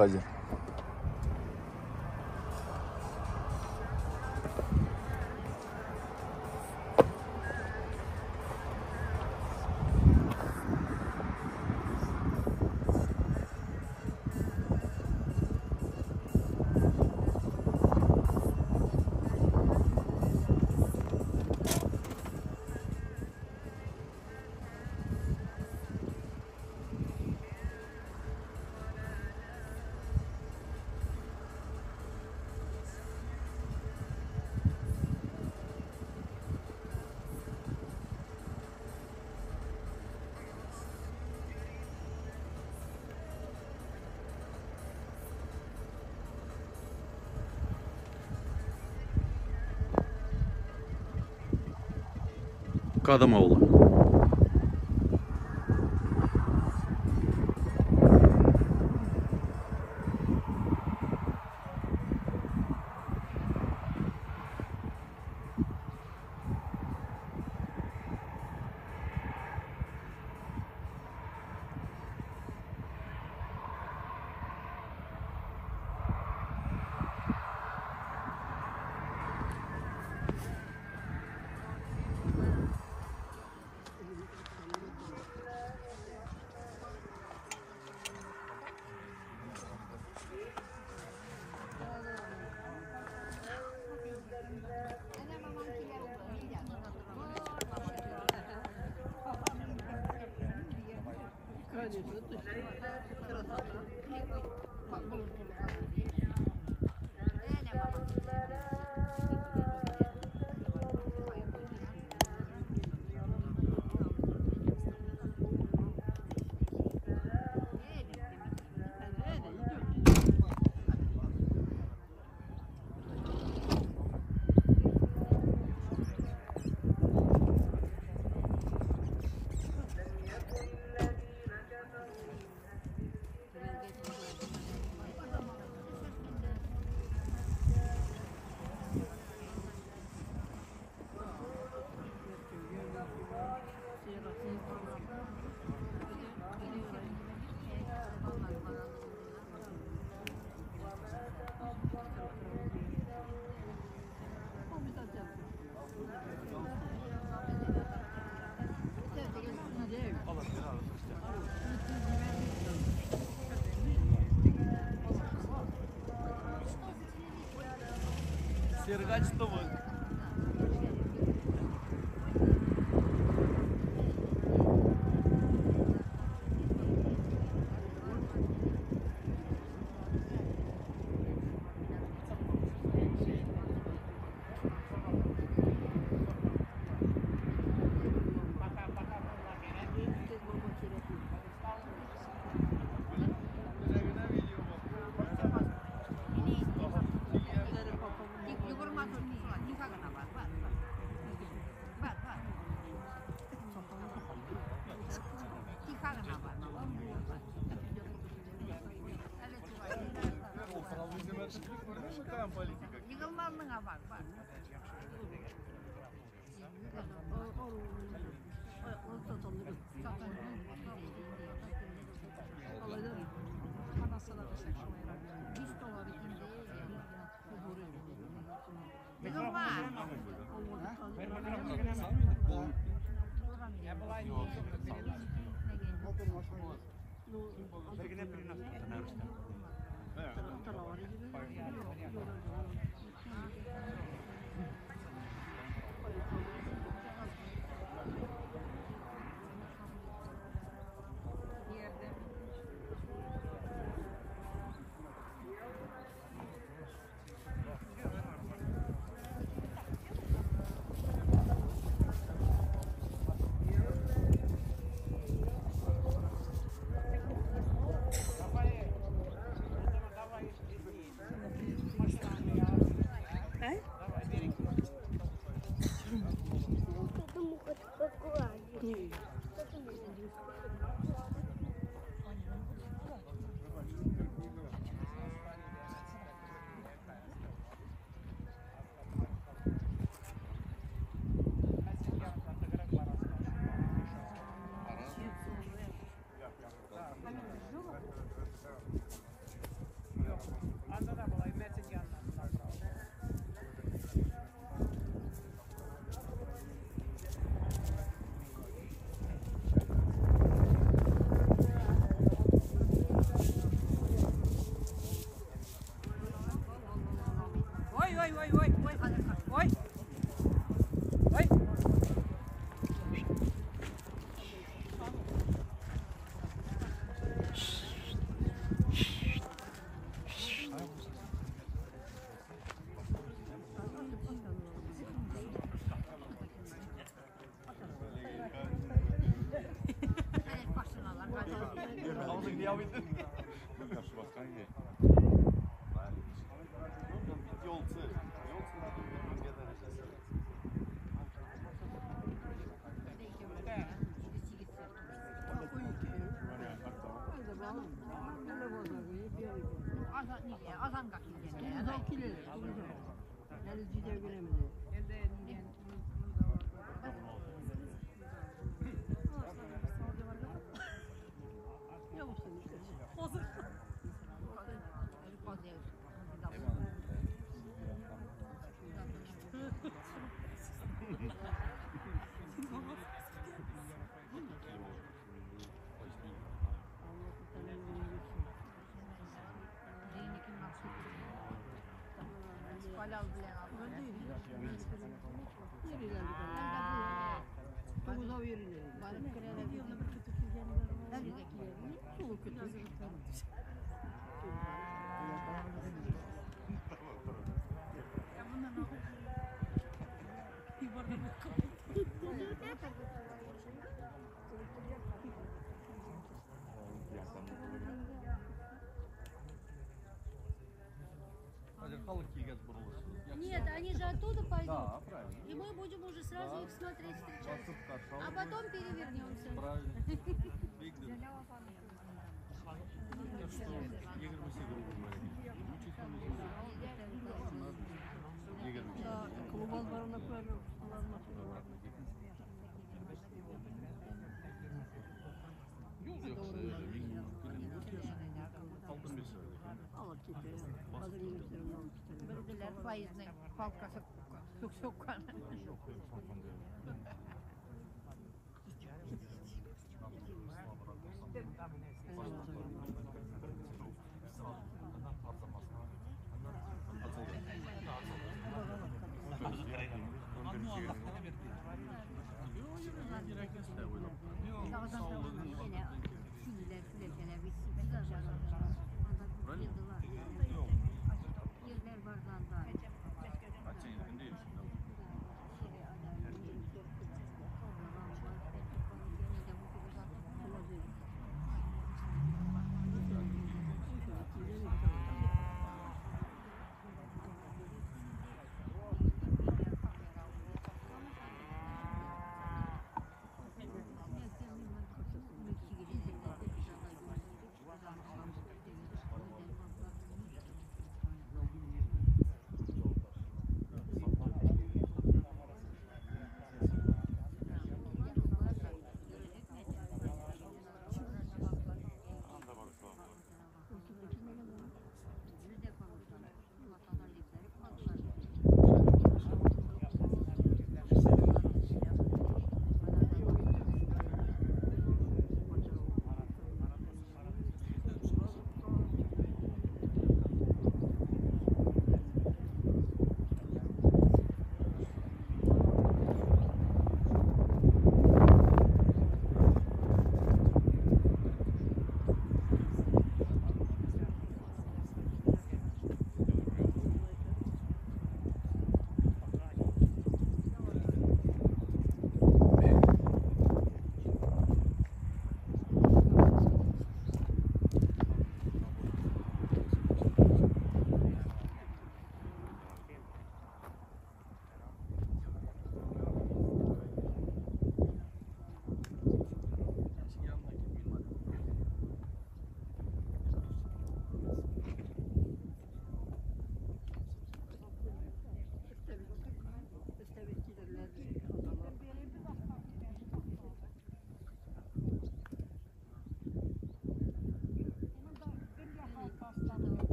Абхазии. Кадам авылы. Сергач ТВ. Нет, они же оттуда пойдут. Да, правильно. И мы будем уже сразу да. Их смотреть, встречать. А потом перевернемся. Правильно.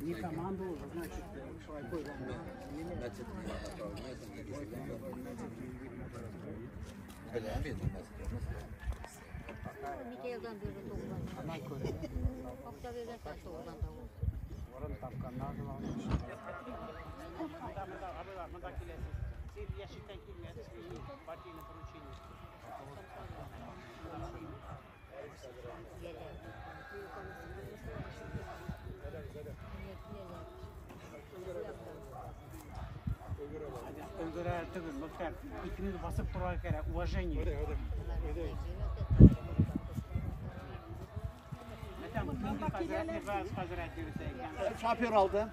Не команду, значит, Ничә елдан бирле тугыздан. Акча биргән тугыздан да ул. Урын тапканнар да. Монда киләсез. Сез яшектән килмәдегез, партийное поручение. Өлгерә түгел, Мөхтәр. Икемез басып торырга кирәк, уважение. Şoför aldı.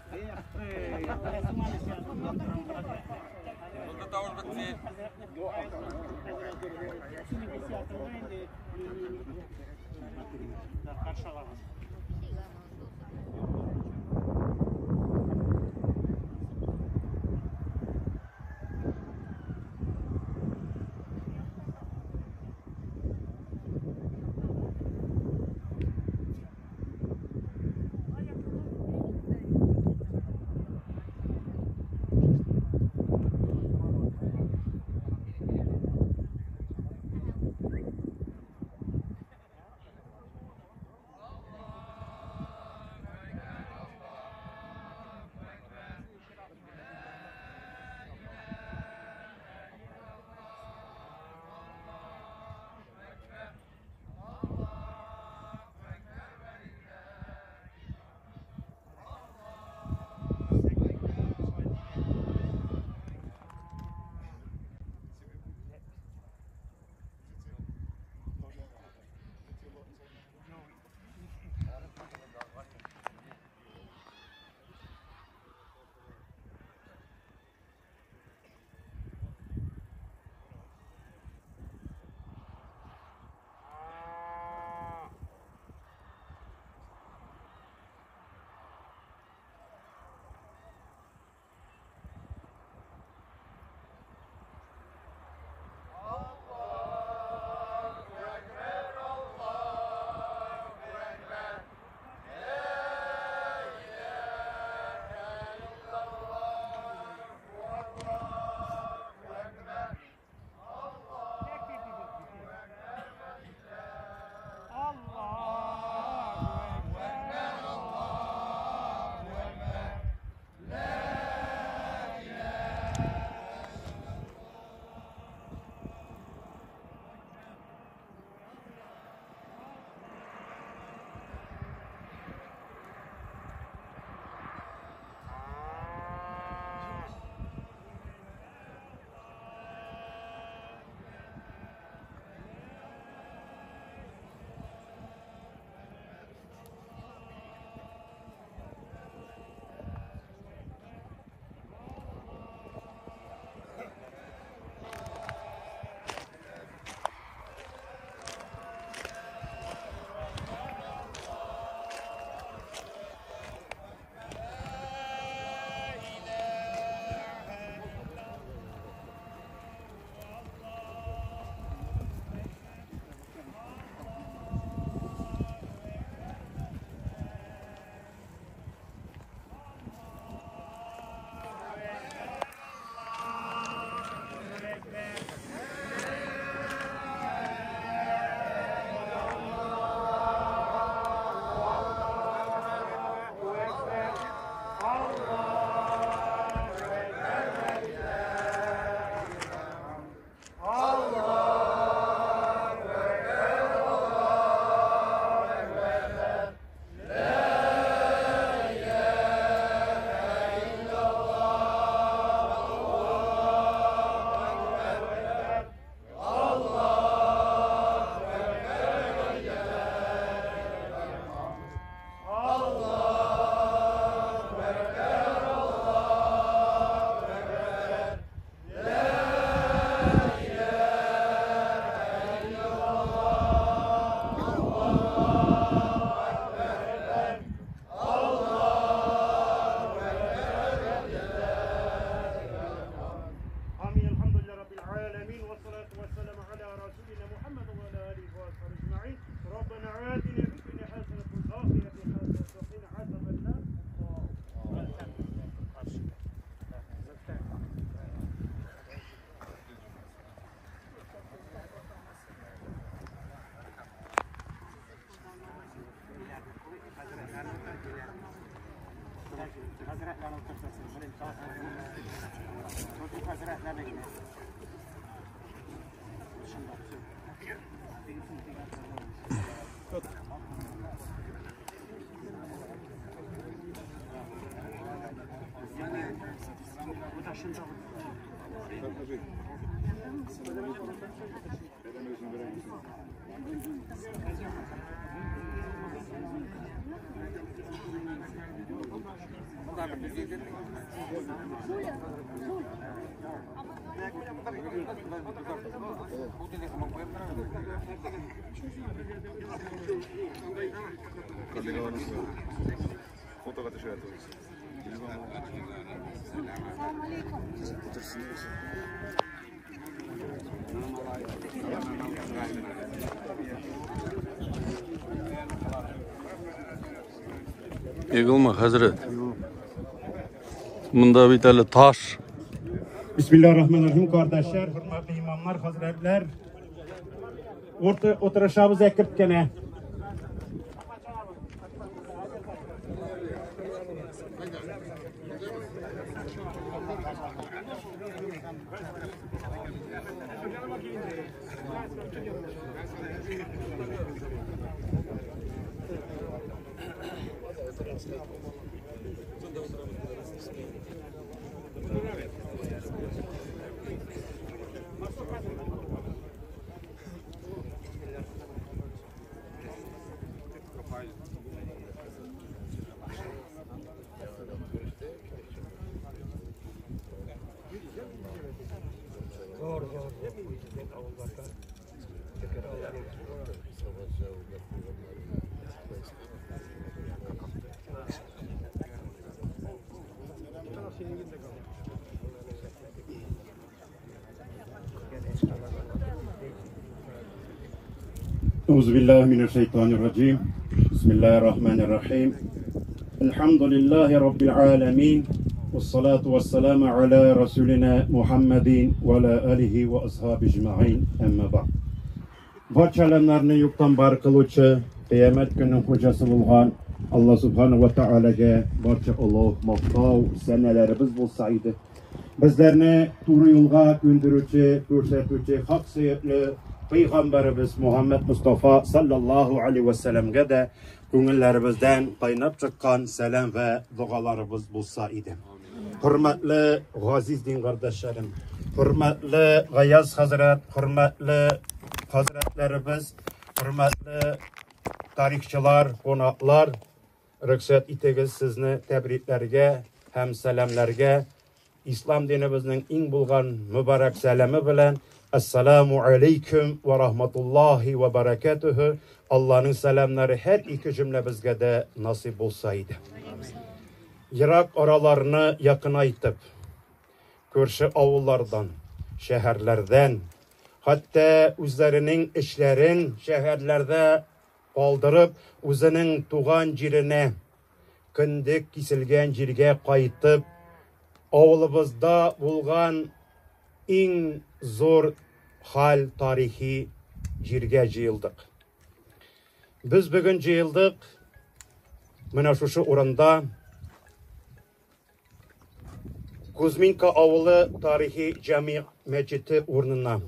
Bunda tavır bitti. Qarşı alamaz. Егылма, хәзрәт. Монда бит әле таш. Bismillahirrahmanirrahim kardeşler, hürmetli imamlar, hazretler. Orta, oturuşamız ekip gene. أعوذ بالله من الشيطان الرجيم. بسم الله الرحمن الرحيم. الحمد لله رب العالمين والصلاة والسلام على رسولنا محمد وعلى آله وأصحابه أجمعين أما بعد. Barcha alamlarni yo'qdan bar qiluvchi, qiyomat kunining xo'jasi bo'lgan Alloh subhanahu va taolaga barcha ulug' maqtov sanalarimiz bo'lsa edi. Bizlarni to'g'ri yo'lga ko'ndiruvchi, ko'rsatuvchi haq suyukli Peygamberimiz Muhammed Mustafa sallallahu aleyhi ve sellem'e de ko'ngillerimizden qaynab chiqqan selam ve dualarımız bo'lsa idi. Hürmetli aziz din kardeşlerim, hürmetli Gayaz Hazret, hürmetli hazretlerimiz, hürmetli tarixçilar, konaklar, ruxsat itigiz sizni tebriklerge hem selamlarga İslam dinimizning eng bo'lgan mübarek salami bilan Esselamu aleyküm ve rahmetullahi ve berekatuhu. Allah'ın selamları her iki cümle bizge de nasip olsaydı. Irak aralarını yakınaytıp, көрші avullardan, şehirlerden, hatta üzerinin işlerin şehirlerde kaldırıp, üzerinin tuğan yerine, kındık kesilgen yerge qaytıp, avulımızda bulgan en zor hal tarihi jirge jıyıldık. Biz bugün jıyıldık. Mına şuşu oranda Kuzminka avulu tarihi cami mecidi ornuna.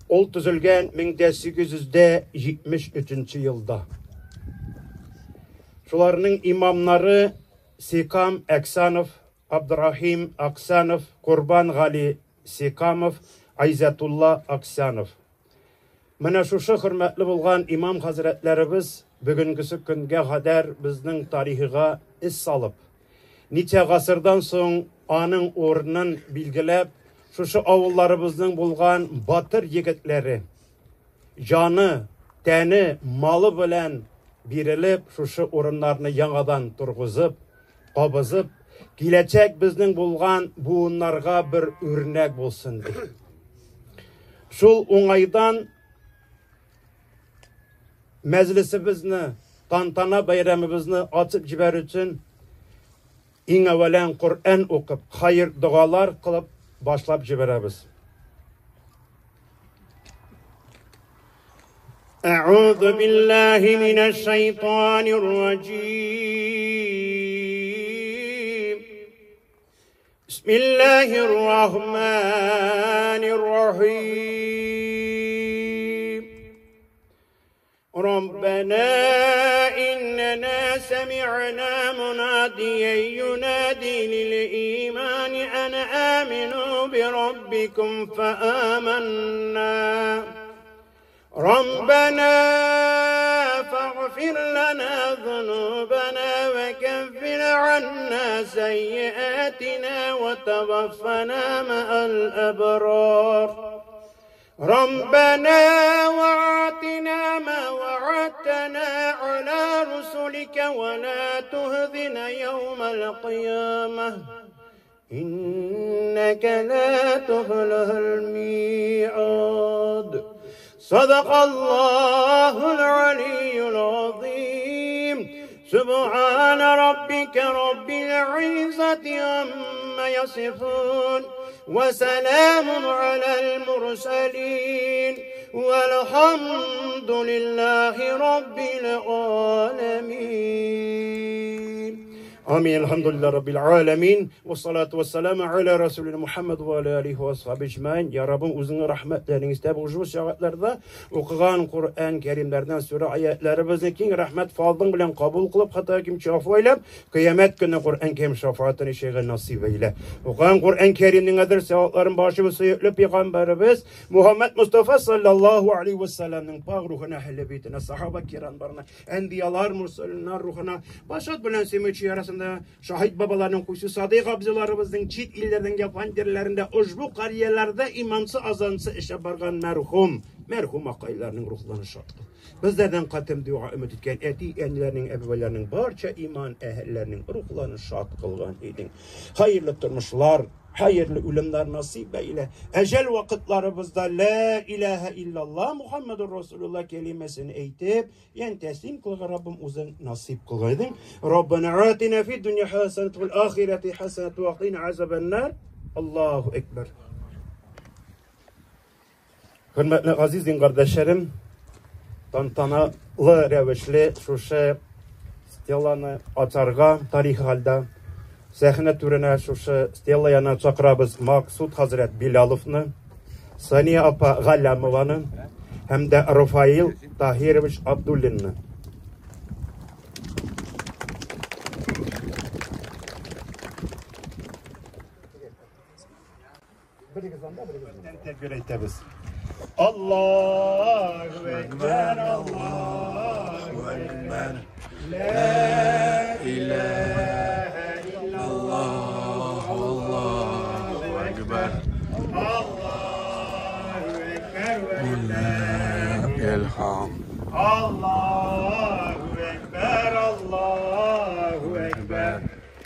Ol tüzülgen 1873 yılda. Şularının imamları Sikam Aksanov, Abdurrahim Aksanov, Kurban Gali Sikamov, Ayzatullah Aksanov. Mına şuşu hürmetli bolgan imam hazretlerimiz bugünküsü күнгә кадәр безнең тарихыга из салып, ничә гасырдан соң аның орнын билгеләп, шушы авылларыбызның булган батыр егетләре җаны, тәне, малы белән бирелеп, шушы урыннарны яңадан торгызып, кабызып, киләчәк безнең булган буыннарга бер үрнәк булсын дип. Шул уңайдан мәҗлесебезне, тантана бәйрәмебезне ачып җибәрү өчен иң әүвәлән Коръән укып, хайыр догалар кылып башлап җибәрәбез. أعوذ بالله من الشيطان الرجيم. بسم الله الرحمن الرحيم. ربنا إننا سمعنا سمعنا مناديا ينادي للإيمان أن آمنوا بربكم فآمنا ربنا فاغفر لنا ذنوبنا وكفر عنا سيئاتنا وتوفنا مع الأبرار ربنا وآتنا ما وعدتنا على رسلك ولا تهزنا يوم القيامة إنك لا تخلف الميعاد. صدق الله العلي العظيم. سبحان ربك رب العزة عما يصفون وسلام على المرسلين والحمد لله رب العالمين. Amin. Elhamdülillah Rabbil alemin. Ve salatu ve selamu ala Resulina Muhammed ve ala alihi ve ashabi ecmain. Ya Rabbim uzun rahmetleringizde bu ushbu soatlarda o'qigan Qur'on Kerimlerden sura ayetlerimizni keng rahmet fazling bilan qabul qilib, xato kimchi afu aylab, qiyomat kuni Qur'on Kerim shafoatini shayga nasib eyle. O'qigan Qur'on Kerimning adir savoblarini boshi va suyukli payg'ambarimiz Muhammad Mustafa sallallohu alayhi ve sellemning pok ruhuna, ahli beytine, sahaba kiramlarına, enbiyalar, mursallar ruhuna, başat bilan sevuvchi arasında şahit babalarının kuysu sadık abzilarımızın çit illerden yapan yerlerinde uşbu kariyelarda imamsı azansı işe bargan merhum akaylarının ruhlarını şad kıl. Bizlerden katım dua ümit etken eti enlerinin, ebeveynlerinin, barça iman ehillerinin ruhlarını şad kılgan idin. Hayırlı turmuşlar, hayırlı ölümler nasip eyle. Ecel vakitlerimizde la ilahe illallah Muhammedur Resulullah kelimesini eğitip yani teslim kılgan Rabbim uzun nasip kılgaydın. Rabbena atina fid dünya hasenet vel ahireti hasenet ve qina azabennar. Allahu Ekber. Hürmetli aziz din kardeşlerim, tantanalı rəvişli şuşa stelanı açarga tarixi halda Səhnə türünə şuşa stela yana çaqırabız Maksud Hazret Bilalovны, Saniye apa Gallamovanı, hem de Rafail Tahirovich Abdullinni. Tekbir etəbiz. Allahu Ekber, Allahu Ekber. La ilahe illallah, Allahu Ekber. Allahu Ekber ve Elham. Allahu Ekber, Allahu Ekber.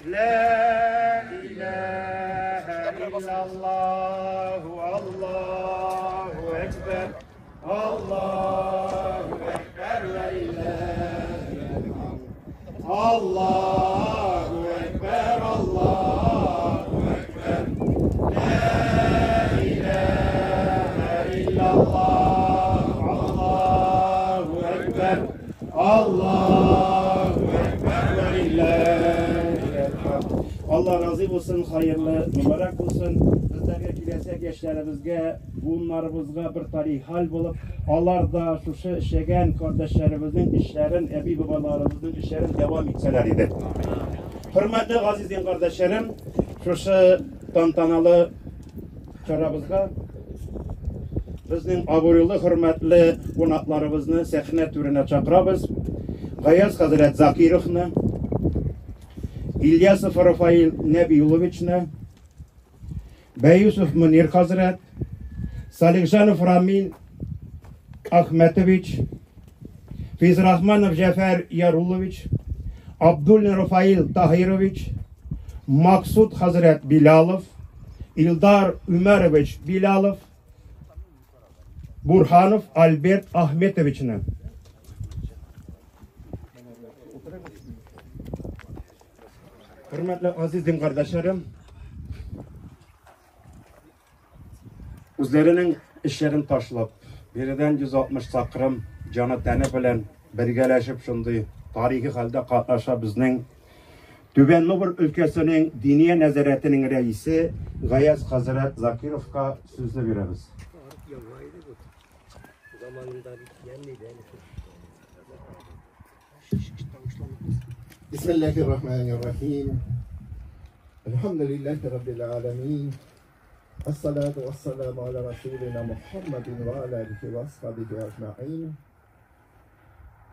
La ilahe illallah, Allahu Ekber. Allahu Ekber ve illahil hamd. Allahu Ekber, Allahu Ekber. La ilahe illallah, Allahu Ekber. Allahu Ekber ve illahil hamd. Allah razı olsun, hayırlı, mübarek olsun. Bizlerge kelesek yaşlarımızga, buğunlarımızga bir tarih hal bulup, Allah da şuşa işleyen kardeşlerimizin işlerin, ebi babalarımızın işlerin devam etseler idi. Hürmetli aziz din kardeşlerim, şuşa tantanalı çarabızga bizning obro'li hurmatli qo'noqlarimizni sahna to'rina chaqiramiz. G'ayaz Hazrat Zakirovni, İlyasov Rafail Nabiyulovichni, Bayusov Munir Hazrat, Salihjanov Ramil Ahmetovich, Fizrahmanov Jafar Yarulovich, Abdullin Rafail Tahirovich, Maksud Hazrat Bilalov, Ildar Umarovich Bilalov, Burhanov Albert Ahmetovichni. Hürmetli aziz din kardeşlerim, o'zlarining ishlarini tashlab, biridan 160 chaqrim joni tani bilan birgalashib shunday tarixiy holda qatnasha bizning Түбән Новгород өлкәсенең Диния нәзарәтенең рәисе Гаяз хәзрәт Закировка сүзне бирәбез. بسم الله الرحمن الرحيم. الحمد لله رب العالمين. الصلاة والسلام على رسولنا محمد وعلى آله وأصحابه أجمعين.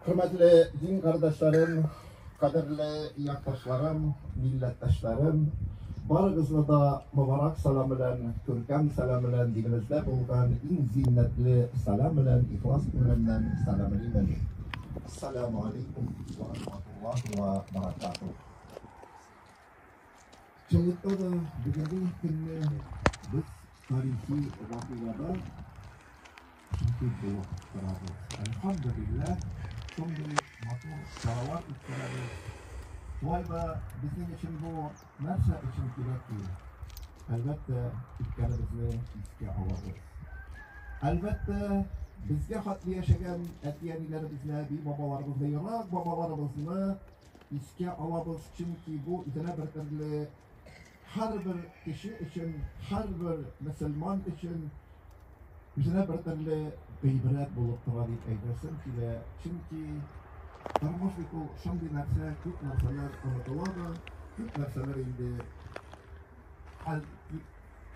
Hörmətli din qardaşlarım, qədərli yaqdaşlarım, millətdaşlarım, barıgızны da mübarək salam bilan, görkəm salam bilan, dinimizdə bolğan eng zinətli salam bilan, ixlas bilan salamlayman. Assalamu alaykum va rahmatullohi va barakatuh. Чынлыкта да бүгенге көнне без тарихи вакыйгада шаһит булып торабыз. Әлхәмдүлилләһ, шундый матур чаралар үткәрәбез. Шулай да безнең өчен бу нәрсә өчен кирәк ки? Әлбәттә, үткәнебезне искә алабыз. Әлбәттә, безгә хәтле яшәгән әти-әниләребезне, әби-бабаларыбызны, ерак бабаларыбызны искә алабыз, чөнки бу үзенә бер төрле һәрбер кеше өчен, һәрбер мөселман өчен үзенә бер төрле гыйбрәт булып тора дип әйтәсем килә. Чөнки тормыш бит ул шундый нәрсә, күп нәрсәләр онытыла да, күп нәрсәләр инде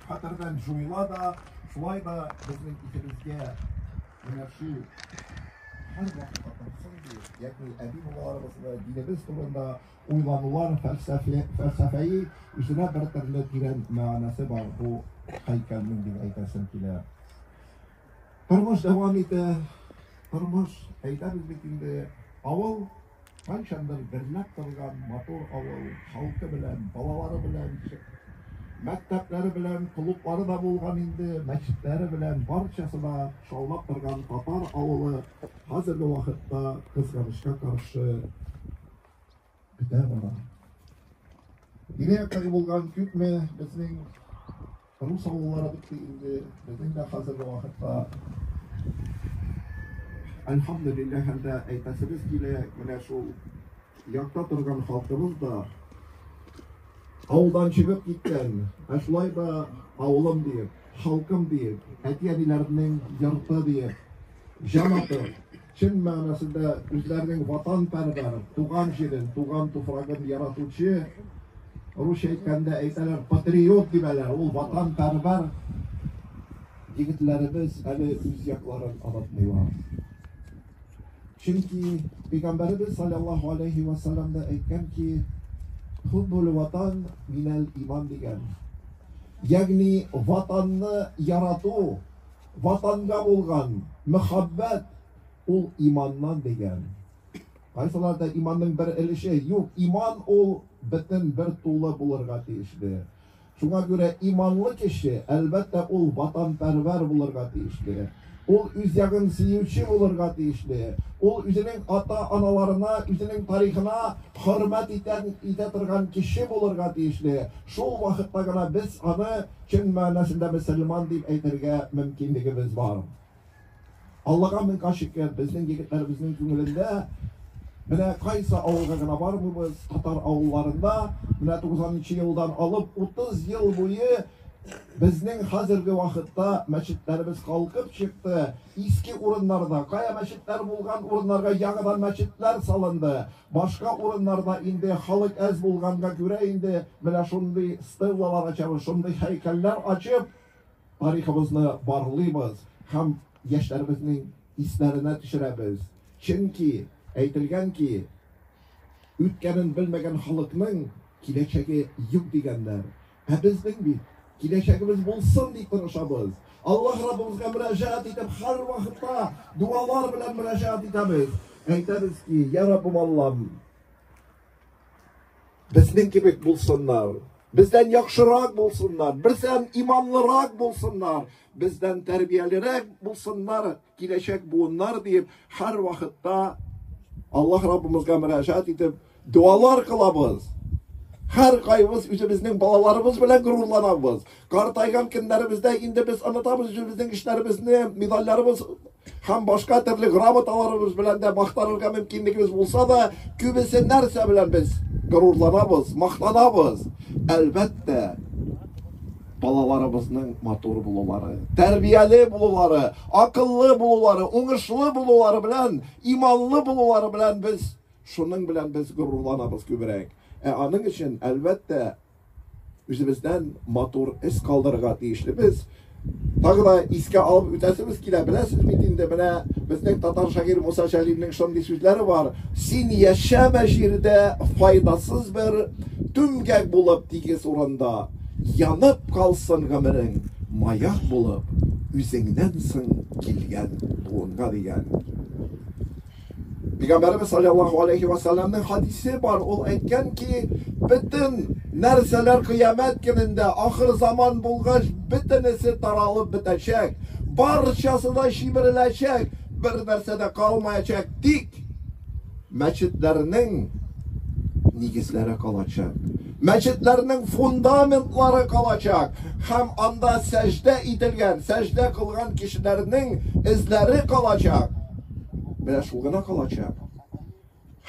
хәтердән җуела да, шулай да безнең исебезгә менә шул һәрвакытта торсын дип, ягъни әби-бабаларыбызны динебез турында уйланулар фәлсәфәи үзенә бер төрле тирән мәгънәсе бар бу һәйкәлнең дип әйтәсем килә. Тормыш дәвам итә. Тормыш әйтәбез бит инде, авыл кайчандыр гөрләп торган матур авыл, халкы белән, балалары белән, мәктәпләре белән, клублары да булган инде, мәчетләре белән, барчасы да шаулап торган татар авылы хәзерге вакытта кызганычка каршы бетә бара. Тирә-яктагы булган күпме безнең рус авыллары бетте инде, безнең дә хәзерге вакытта әлхәмдүлилләһ хәлдә әйтәсебез килә, менә шул якта торган халкыбыз да авылдан чыгып киткән, ә шулай да авылым диеп, халкым диеп, әти-әниләренең йорты диеп, җан атып, чын мәгънәсендә үзләренең ватанпәрвәр, туган җирен, туган туфрагын яратучы, русча әйткәндә әйтәләр, патриот дибәләр, ул ватанпәрвәр егетләребез әле үз якларын онытмыйлар. Чөнки Пәйгамбәребез саллаллаһу алейхи ва саллям да әйткән ки, хуббул ватан минәл иман дигән. Ягъни ватанны ярату, ватанга булган мәхәббәт ул иманнан дигән. Кайсыларда иманның бер өлеше юк, иман ул бөтен бер тулы булырга тиешле. Шуңа күрә иманлы кеше, әлбәттә, ул ватанпәрвәр булырга тиешле. Ул үз ягын сөюче булырга тиешле. Ул үзенең ата-аналарына, үзенең тарихына хөрмәт итә торган кеше булырга тиешле. Шул вакытта гына без аны чын мәгънәсендә мөселман дип әйтергә мөмкинлегебез бар. Аллага мең шөкер, безнең егетләребезнең күңелендә менә кайсы авылга гына бармыйбыз, татар авылларында менә 90 елдан алып 30 ел буе безнең хәзерге вакытта мәчетләребез калкып чыкты. Иске урыннарда, кая мәчетләр булган урыннарга яңадан мәчетләр салынды. Башка урыннарда инде халык әз булганга күрә инде менә шундый стеллалар ачабыз, шундый һәйкәлләр ачып тарихыбызны барлыйбыз һәм яшьләребезнең исләренә төшерәбез. Чөнки әйтелгән ки, үткәнен белмәгән халыкның киләчәге юк дигәннәр. Ә безнең бит киләчәгебез булсын дип тырышабыз. Аллаһ Раббыбызга мөрәҗәгать итеп һәр вакытта дуалар белән мөрәҗәгать итәбез. Әйтәбез ки, я Раббым Аллам, безнең кебек булсыннар, бездән яхшырак булсыннар, бездән иманлырак булсыннар, бездән тәрбиялерәк булсыннар, киләчәк буыннар диеп һәр вакытта Аллаһ Раббыбызга мөрәҗәгать итеп дуалар кылабыз. Һәр кайбыз үзебезнең балаларыбыз белән горурланабыз. Картайган көннәребездә инде без онытабыз үзебезнең эшләребезне, медальләребез һәм башка төрле грамоталарыбыз белән дә мактанырга мөмкинлегебез булса да, күбесе нәрсә белән без горурланабыз, мактанабыз. Әлбәттә, балаларыбызның матур булулары, тәрбияле булулары, акыллы булулары, уңышлы булулары белән, иманлы булулары белән без Шуның белән без горурланабыз күбрәк. Ә аның өчен, әлбәттә, үзебездән матур эз калдырырга тиешлебез. Тагы да искә алып үтәсебез килә. Беләсез бит инде, менә безнең татар шагыйрь Муса Җәлилнең шундый сүзләре бар. Син яшәмә җирдә файдасыз бер түмгәк булып тигез урында. Янып калсын гомерең маяк булып үзеңнән соң килгән буынга дигән. Пәйгамбәребез саллаллаһу алейхи ва салламның хадисе бар, ул әйткән ки, бөтен нәрсәләр кыямәт көнендә, ахыр заман булгач, бөтенесе таралып бетәчәк, барчасы да җимереләчәк, бер нәрсә дә калмаячак, тик мәчетләрнең нигезләре калачак. Мәчетләрнең фундаментлары калачак һәм анда сәҗдә ителгән, сәҗдә кылган кешеләрнең эзләре калачак. Менә шул гына калачак.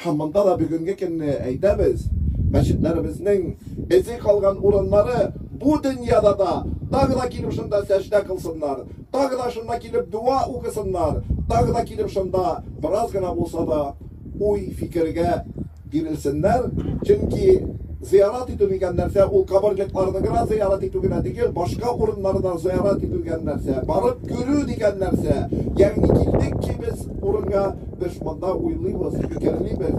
Һәм монда да бүгенге көнне әйтәбез, мәчетләребезнең эзе калган урыннары бу дөньяда да тагы да килеп шунда сәҗдә кылсыннар, тагы да шунда килеп дуа укысыннар, тагы да килеп шунда бераз гына булса да уй фикергә бирелсеннәр, чөнки зыярат итү дигән нәрсә ул каберлекларны гына зыярат итү генә түгел, башка урыннарда зыярат итү дигән нәрсә, барып күрү дигән нәрсә. Ягъни килдек ки без урынга, без монда уйлыйбыз, фикерлибез,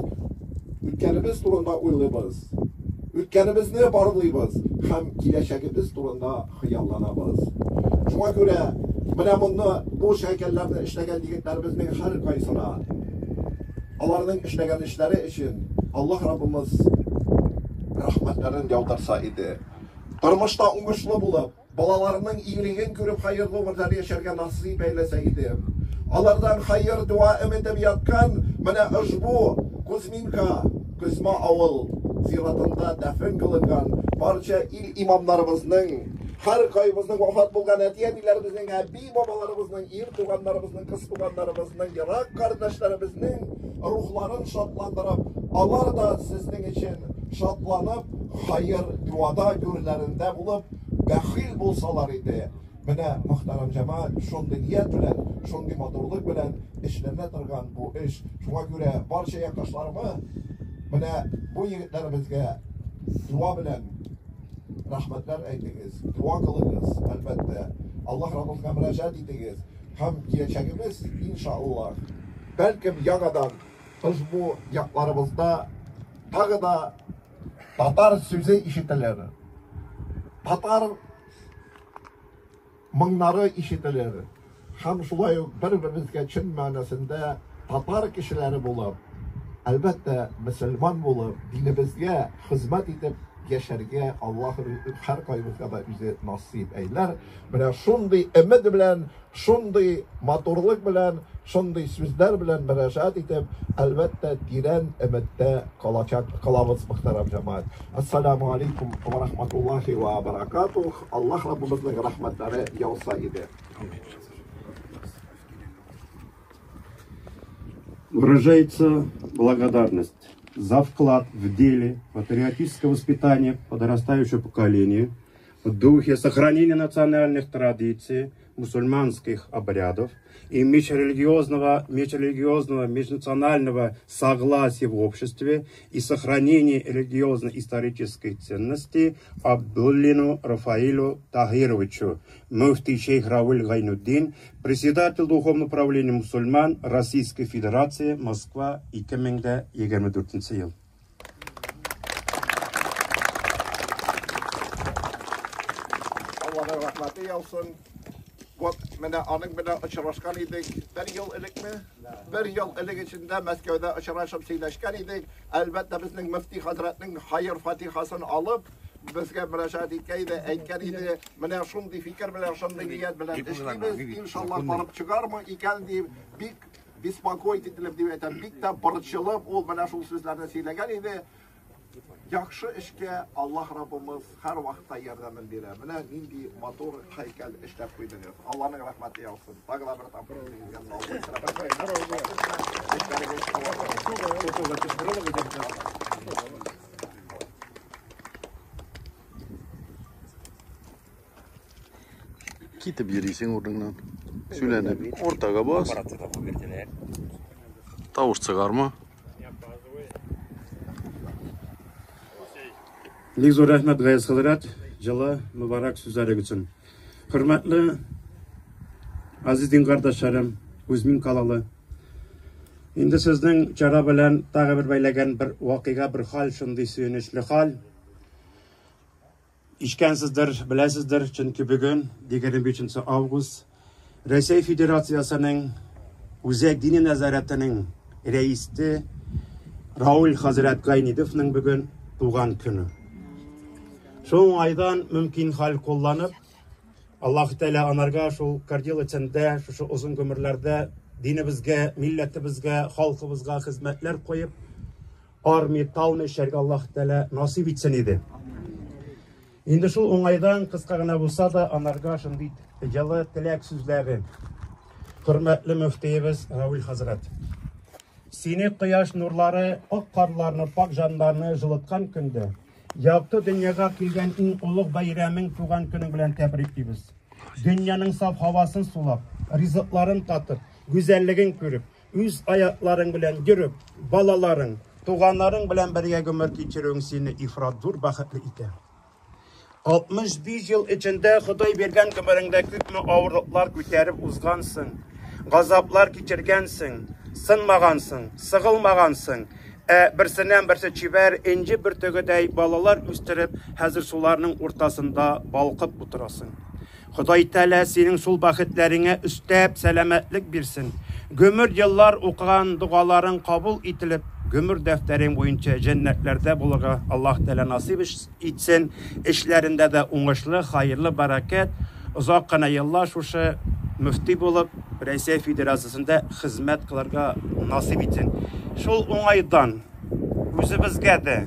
үткәнебез турында уйлыйбыз, үткәнебезне барлыйбыз һәм киләчәгебез турында хыялланабыз. Шуңа күрә менә моны бу һәйкәлләрне эшләгән егетләребезнең һәркайсына Аларның эшләгән эшләре өчен Аллаһ Раббымыз рәхмәтләрен яудырса иде. Тормышта уңышлы булып, балаларының игелеген күреп хәерле гомерләр яшәргә насыйп әйләсә иде. Алардан хәер дуа өметеп яткан менә ошбу Кузьминка, Кузьма авыл зиратында дәфен кылынган барча ил имамнарыбызның, һәркайбызның вафат булган әти-әниләребезнең, әби-бабаларыбызның, ир туганнарыбызның, кыз туганнарыбызның, ерак кардәшләребезнең рухларын шатландырып, алар да сезнең өчен шатланып, хәер дуада гүрләрендә булып, бәхил булсалар иде. Менә, мөхтәрәм җәмәгать, шундый ният белән, шундый матурлык белән эшләнә торган бу эш. Шуңа күрә барча якташларыма, менә бу егетләребезгә дуа белән рәхмәтләр әйтегез, дуа кылыгыз, әлбәттә. Аллаһ Раббыбызга мөрәҗәгать итегез. Һәм киләчәгебез, иншаллаһ, бәлкем яңадан ошбу якларыбызда тагы да татар сүзе ишетелер. Татар моңнары ишетелер. Һәм шулай ук бер-беребезгә чын мәгънәсендә татар кешеләре булып, әлбәттә, мөселман булып, динебезгә хезмәт итеп яшәргә Аллаһ һәркайбызга да үзе насыйп әйләр. Менә шундый өмет белән, шундый матурлык белән, шундый сүзләр белән мөрәҗәгать итеп, әлбәттә, тирән өметтә калачак калабыз, мөхтәрәм җәмәгать. Ассаламу алейкум ва рахматуллахи ва баракатух. Аллаһ Раббыбызның рәхмәтләре яуса иде. Выражается благодарность за вклад в деле патриотического воспитания подрастающего поколения в духе сохранения национальных традиций, мусульманских обрядов и межрелигиозного, межрелигиозного, межнационального согласия в обществе и сохранения религиозно-исторической ценности Абдуллину Рафаилю Тагировичу, муфти шейх Равиль Гайнутдин, председатель Духовного управления мусульман Российской Федерации, Москва, 2024 ел. Аллаһның рәхмәте яусын. Вот менә аның белән очрашкан идек. Бер ел элекме? Бер ел элек эчендә Мәскәүдә очрашып сөйләшкән идек. Әлбәттә, безнең мөфти хәзрәтнең хәер фатихасын алып, безгә мөрәҗәгать иткән иде, әйткән иде, менә шундый фикер белән, шундый ният белән эшлибез, иншаллаһ барып чыгармы икән дип, бик беспокоить ителеп дип әйтәм, бик тә борчылып ул менә шул сүзләрне сөйләгән иде. Яхшы эшкә Аллаһ Раббымыз һәр вакытта ярдәмен бирә. Менә нинди матур һәйкәл эшләп куйдыгыз. Аллаһның рәхмәте яусын. Тагы да бер тапкыр үзегезгә саулык. Эшләрегез Китеп йөрисең урыныңнан. Сөйләнеп, уртага бас. Тавыш чыгарма. Бик зур рәхмәт, Гаяз хәзрәт, җылы, мөбарәк сүзләрегез өчен. Хөрмәтле азиз дин кардәшләрем, Кузьмин калалы. Инде сезнең чара белән тагы бер бәйләгән бер вакыйга, бер хал, шундый сөенечле хал. Ишкәнсездер, беләсездер, чөнки бүген 25 август Рәсәй Федерациясенең Үзәк дини нәзарәтенең рәисе Рауль хәзрәт Гайнидовның бүген туган көне. Шул уңайдан мөмкин хәл кулланып, Аллаһ Тәгалә анарга шул кардил эчендә, шушы озын гомерләрдә динебезгә, милләтебезгә, халкыбызга хезмәтләр куеп, армый, талмый эшләргә Аллаһ Тәгалә насыйп итсен иде. Инде шул уңайдан кыска гына булса да анарга шундый җылы теләк сүзләре. Хөрмәтле мөфтиебез Равил хәзрәт. Сине кояш нурлары ак карларны, пак җаннарны җылыткан көндә, якты дөньяга килгән иң олуг бәйрәмең туган көнең белән тәбриклибез. Дөньяның саф һавасын сулап, ризыкларын татып, гүзәллеген күреп, үз аякларың белән йөреп, балаларың, туганнарың белән бергә гомер кичерүең сине ифрат зур бәхетле итә. 65 ел эчендә Ходай биргән гомереңдә күпме авырлыклар күтәреп узгансың, газаплар кичергәнсең, сынмагансың, сыгылмагансың, ә берсеннән берсе чибәр энҗе бөртегедәй балалар үстереп, хәзер шуларның уртасында балкып утырасың. Ходай Тәгалә синең шул бәхетләреңә өстәп сәламәтлек бирсен. Гомер еллар укыган догаларың кабул ителеп, гомер дәфтәрең буенча җәннәтләрдә булырга Аллаһ Тәгалә насыйп итсен. Эшләрендә дә уңышлы, хәерле бәрәкәт, озак кына еллар шушы мөфти булып, Рәсәй Федерациясендә хезмәт кылырга насыйп итсен. Шул уңайдан үзебезгә дә,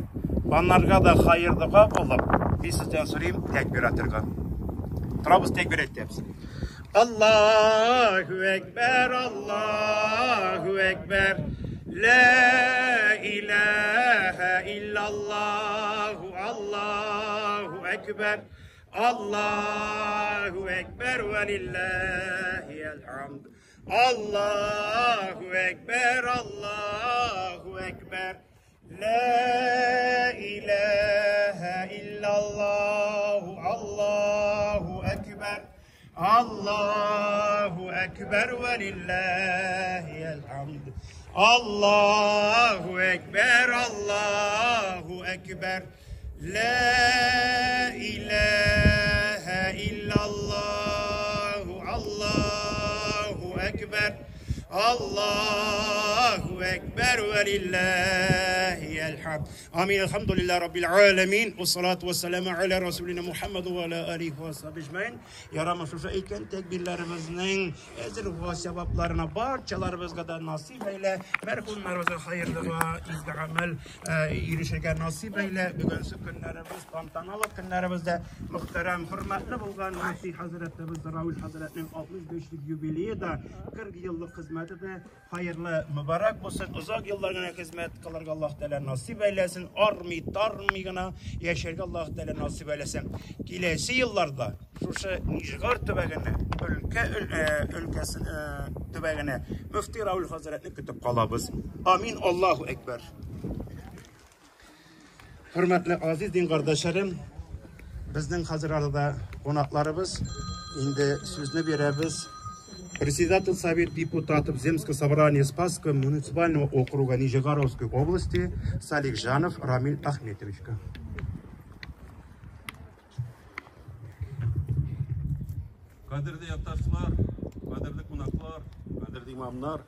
анарга да хәер дога булып, мин сездән сорыйм тәкбир атырга. Торабыз тәкбир әйтәбез. Аллаһу әкбәр, Аллаһу әкбәр. Ла илаһа иллаллаһу, Аллаһу әкбәр. Аллаһу әкбәр вә лиллаһил хамд. Аллаһу әкбәр, Аллаһу әкбәр. Ла илаһа иллаллаһу, Аллаһу әкбәр. Аллаһу әкбәр вә лиллаһил хамд. Аллаһу әкбәр, Аллаһу әкбәр. Ла илаһа иллаллаһу, Аллаһу әкбәр. Аллаһу әкбәр вә лиллаһил хамд. Амин. Әлхәмдүлилләһ раббил аламин. Вассалату вассаламу аля расулина Мухаммад ва аля алихи ва сахбихи әҗмәин. Я Раббым, шушы әйткән тәкбирләребезнең әҗер вә савапларына барчаларыбызга да насыйп әйлә. Мәрхүмнәребезгә хәерле вә изге гамәл ирешергә насыйп әйлә. Бүгенге көннәребез, тантаналы көннәребездә мөхтәрәм, хөрмәтле булган мөфти хәзрәтебез Равил хәзрәтнең 65 лек юбилее да, 40 еллык хезмәте дә хәерле, мөбарәк булсын. Озак еллар гына хезмәт кылырга Аллаһ Тәгалә насыйп әйләсен. Армый, тармый гына яшәргә Аллаһ Тәгалә насыйп әйләсен. Киләсе елларда шушы Нижгар төбәгенә, өлкә өлкәсе төбәгенә мөфти Равил хәзрәтне көтеп калабыз. Амин. Аллаһу әкбәр. Хөрмәтле азиз дин кардәшләрем, безнең хәзер арада кунакларыбыз, инде сүзне бирәбез. Председатель Совет депутатов Земского собрания Спасского муниципального округа Нижегородской области Салихжанов Рамиль Ахметовичка. Кадерле якташлар, кадерле кунаклар, кадерле имамнар,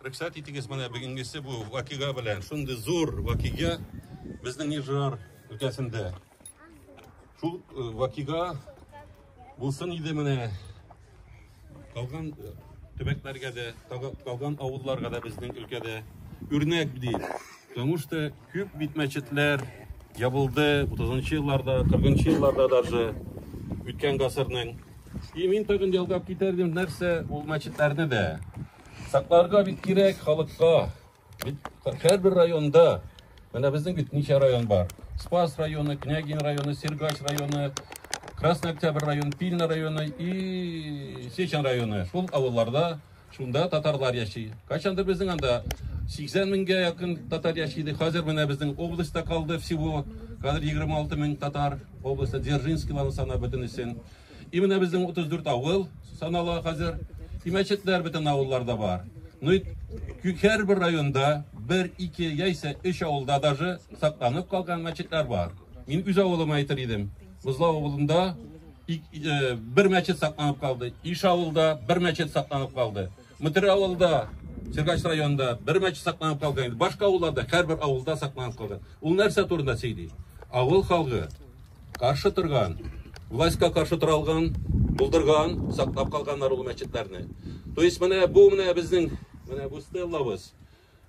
рөхсәт итегез менә бүгенгесе бу вакыйга белән, шундый зур вакыйга безнең Нижгар өлкәсендә. Шул вакыйга булсын иде менә калган төбәкләргә дә, калган авылларга да безнең өлкәдә үрнәк ди. Потому что күп бит мәчетләр ябылды 30 елларда, 40 елларда даже үткән гасырның. И мин тагын ялгап китәр идем, нәрсә ул мәчетләрне дә сакларга бит кирәк халыкка. Бит һәрбер районда, менә безнең бит ничә район бар? Спас районы, Княгин районы, Сергач районы, Красный Октябрь районы, Пильна районы и Сечен районы. Шул авылларда шунда татарлар яши. Кайчандыр безнең анда 80 меңгә якын татар яши иде. Хәзер менә безнең областьта калды всего. Хәзер 26 мең татар областьта Дзержинскийларны сана бөтенесен. И менә безнең 34 авыл санала хәзер. И мәчетләр бөтен авылларда бар. Ну, һәрбер районда бер, ике яисә өч авылда даже сакланып калган мәчетләр бар. Мин үз авылыма әйтер идем. Бозлау авылында бер мәчет сакланып калды. Иш авылда бер мәчет сакланып калды. Мытыр авылда, Сергач районында бер мәчет сакланып калган. Башка авылларда һәрбер авылда сакланып калган. Ул нәрсә турында сөйли? Авыл халкы каршы торган, властька каршы тора алган, булдырган, саклап калганнар ул мәчетләрне. То есть менә бу менә безнең менә бу стеллабыз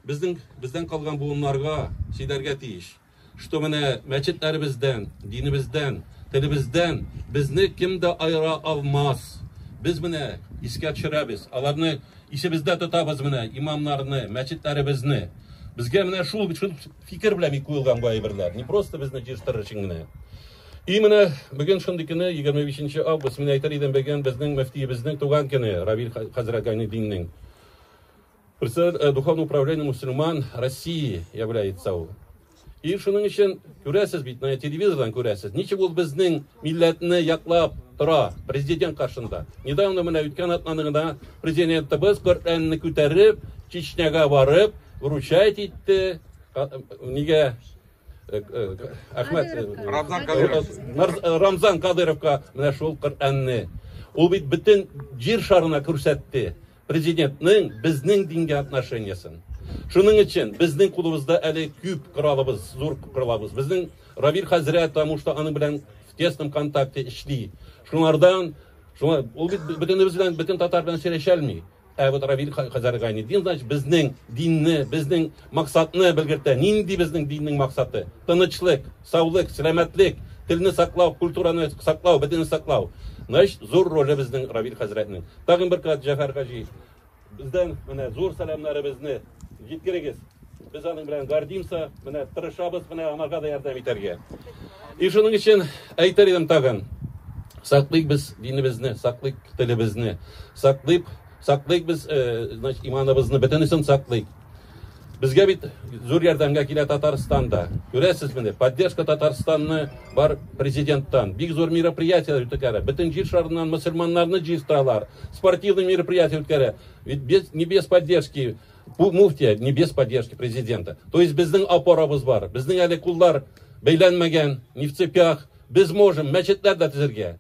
безнең бездән калган буыннарга сөйләргә тиеш. Что менә мәчетләребездән, динебездән, телебездән безне кем дә аера алмас. Без менә искә төшерәбез, аларны исебездә тотабыз менә имамнарны, мәчетләребезне. Безгә менә шул шул фикер белән куелган бу әйберләр. Не просто безне җыештырыр өчен генә. И менә бүген шундый көне 25 август мин әйтер идем бүген безнең мөфтиебезнең туган көне Равил хәзрәт Гайнетдиннең. Председатель Духовного управления мусульман России является ул. И шуның өчен күрәсез бит, менә телевизордан күрәсез, ничек ул безнең милләтне яклап тора президент каршында. Недавно менә үткән атнаны гына президентыбыз Коръәнне күтәреп, Чечняга барып, вручать итте. Нигә Әхмәт Рамзан Кадыров. Рамзан Кадыровка менә шул Коръәнне. Ул бит бөтен җир шарына күрсәтте президентның безнең дингә отношениясен. Шуның өчен безнең кулыбызда әле күп коралыбыз, зур коралыбыз. Безнең Равил хәзрәт, потому что аның белән в тесном контакте эшли. Шуңардан, шуңа ул бит бөтенебез белән, бөтен татар белән сөйләшә. Ә вот Равил хәзрәт Гайнетдин, значит, безнең динне, безнең максатны белгертә. Нинди безнең диннең максаты? Тынычлык, саулык, сәламәтлек, телне саклау, культураны саклау, бөтенне саклау. Значит, зур роле безнең Равил хәзрәтнең. Тагын бер кат Җәфәр хаҗи. Бездән менә зур сәламнәребезне җиткерегез. Без аның белән гордимся, менә тырышабыз менә аңарга да ярдәм итәргә. И шуның өчен әйтер идем тагын. Саклыйк без динебезне, саклыйк телебезне, саклыйк, саклыйк без, значит, иманыбызны, бөтенесен саклыйк. Безгә бит зур ярдәмгә килә Татарстанда. Күрәсез менә, поддержка Татарстанны бар президенттан. Бик зур мероприятиеләр үткәрә. Бөтен җир шарыннан мөселманнарны җыештыралар. Спортивный мероприятие үткәрә. Ведь без, не без поддержки муфтия, не без поддержки президента. То есть безнең опорабыз бар. Безнең әле куллар бәйләнмәгән, не в цепях. Без можем мәчетләр дә төзергә.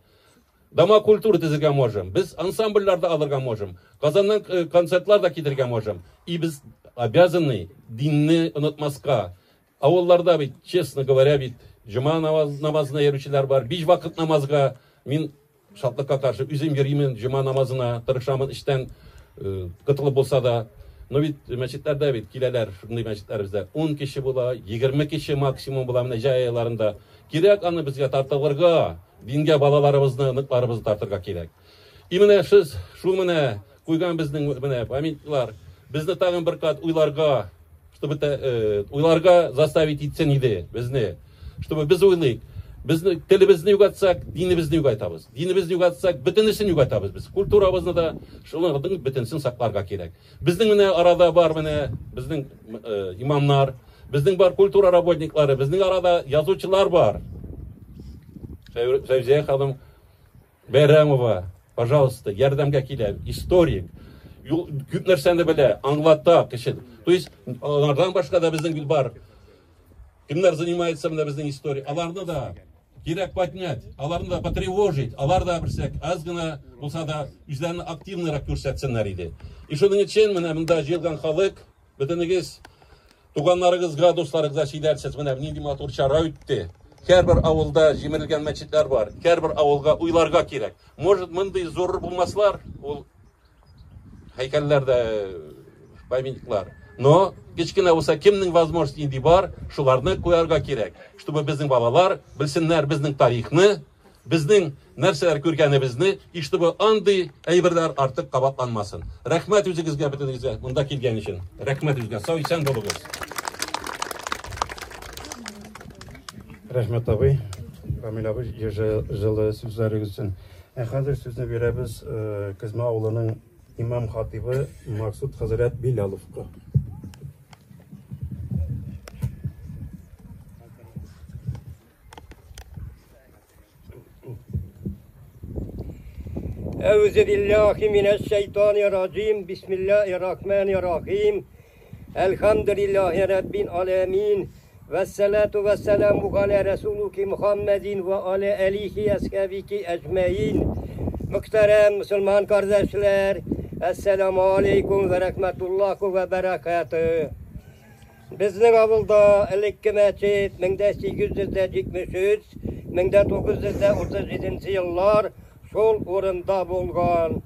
Дома культуры төзергә можем. Без ансамбльләр дә алырга можем. Казаннан концертлар да китерергә можем. И без обязаны динне онытмаска. Авылларда бит, честно говоря, бит җома намазына йөрүчеләр бар. Биш вакыт намазга мин шатлыкка каршы үзем йөримен җома намазына, тырышамын эштән котылып булса да. Но бит мәчетләрдә бит киләләр, шундый мәчетләребездә 10 кеше була, 20 кеше максимум була менә җәй айларында. Кирәк аны безгә тартылырга, дингә балаларыбызны, оныкларыбызны тартырга кирәк. И менә сез шул менә куйган безнең менә памятниклар безне тагын бер кат уйларга, чтобы уйларга заставить итсен иде безне, чтобы без уйлыйк. Безне телебезне югалтсак, динебезне югалтабыз. Динебезне югалтсак, бөтенесен югалтабыз без. Культурабызны да шуларның бөтенесен сакларга кирәк. Безнең менә арада бар менә безнең имамнар, безнең бар культура работниклары, безнең арада язучылар бар. Фәүзия ханым Бәйрәмова, пожалуйста, ярдәмгә килә, историк. Күп нәрсәне белә, аңлата кеше. То есть алардан башка да безнең бит бар. Кемнәр занимается менә безнең история, аларны да кирәк поднять, аларны да потревожить, алар да берсәк аз гына булса да үзләрен активныйрак күрсәтсеннәр иде. И шуның өчен менә монда җыелган халык, бөтенегез туганнарыгызга, дусларыгызга сөйләрсез, менә нинди матур чара үтте. Һәрбер авылда җимерелгән мәчетләр бар. Һәрбер авылга уйларга кирәк. Может, мондый зур булмаслар, ул һәйкәлләр дә, памятниклар. Но кечкенә булса кемнең возможность нинди бар, шуларны куярга кирәк, чтобы безнең балалар белсеннәр безнең тарихны, безнең нәрсәләр күргәнебезне, и чтобы андый әйберләр артык кабатланмасын. Рәхмәт үзегезгә, бөтенегезгә монда килгән өчен. Рәхмәт үзегезгә. Сау исән булыгыз. Рәхмәт абый, Рамил абый, җылы сүзләрегез өчен. Ә хәзер сүзне бирәбез Көзмә авылының имам хатибы Максут хәзрәт Билаловка. Әүзü billahi mineşşeytanirracim. Bismillahirrahmanirrahim. Elhamdülillahi Rabbil alemin. Ve salatu ve selamu ala Resuluki Muhammedin ve ala alihi eshabiki ecmain. Muhterem Müslüman kardeşler, Esselamu aleyküm ve rahmetullah ve berekatühü. Безнең авылда элекке мәчет 1873-1937 еллар шул урында булган.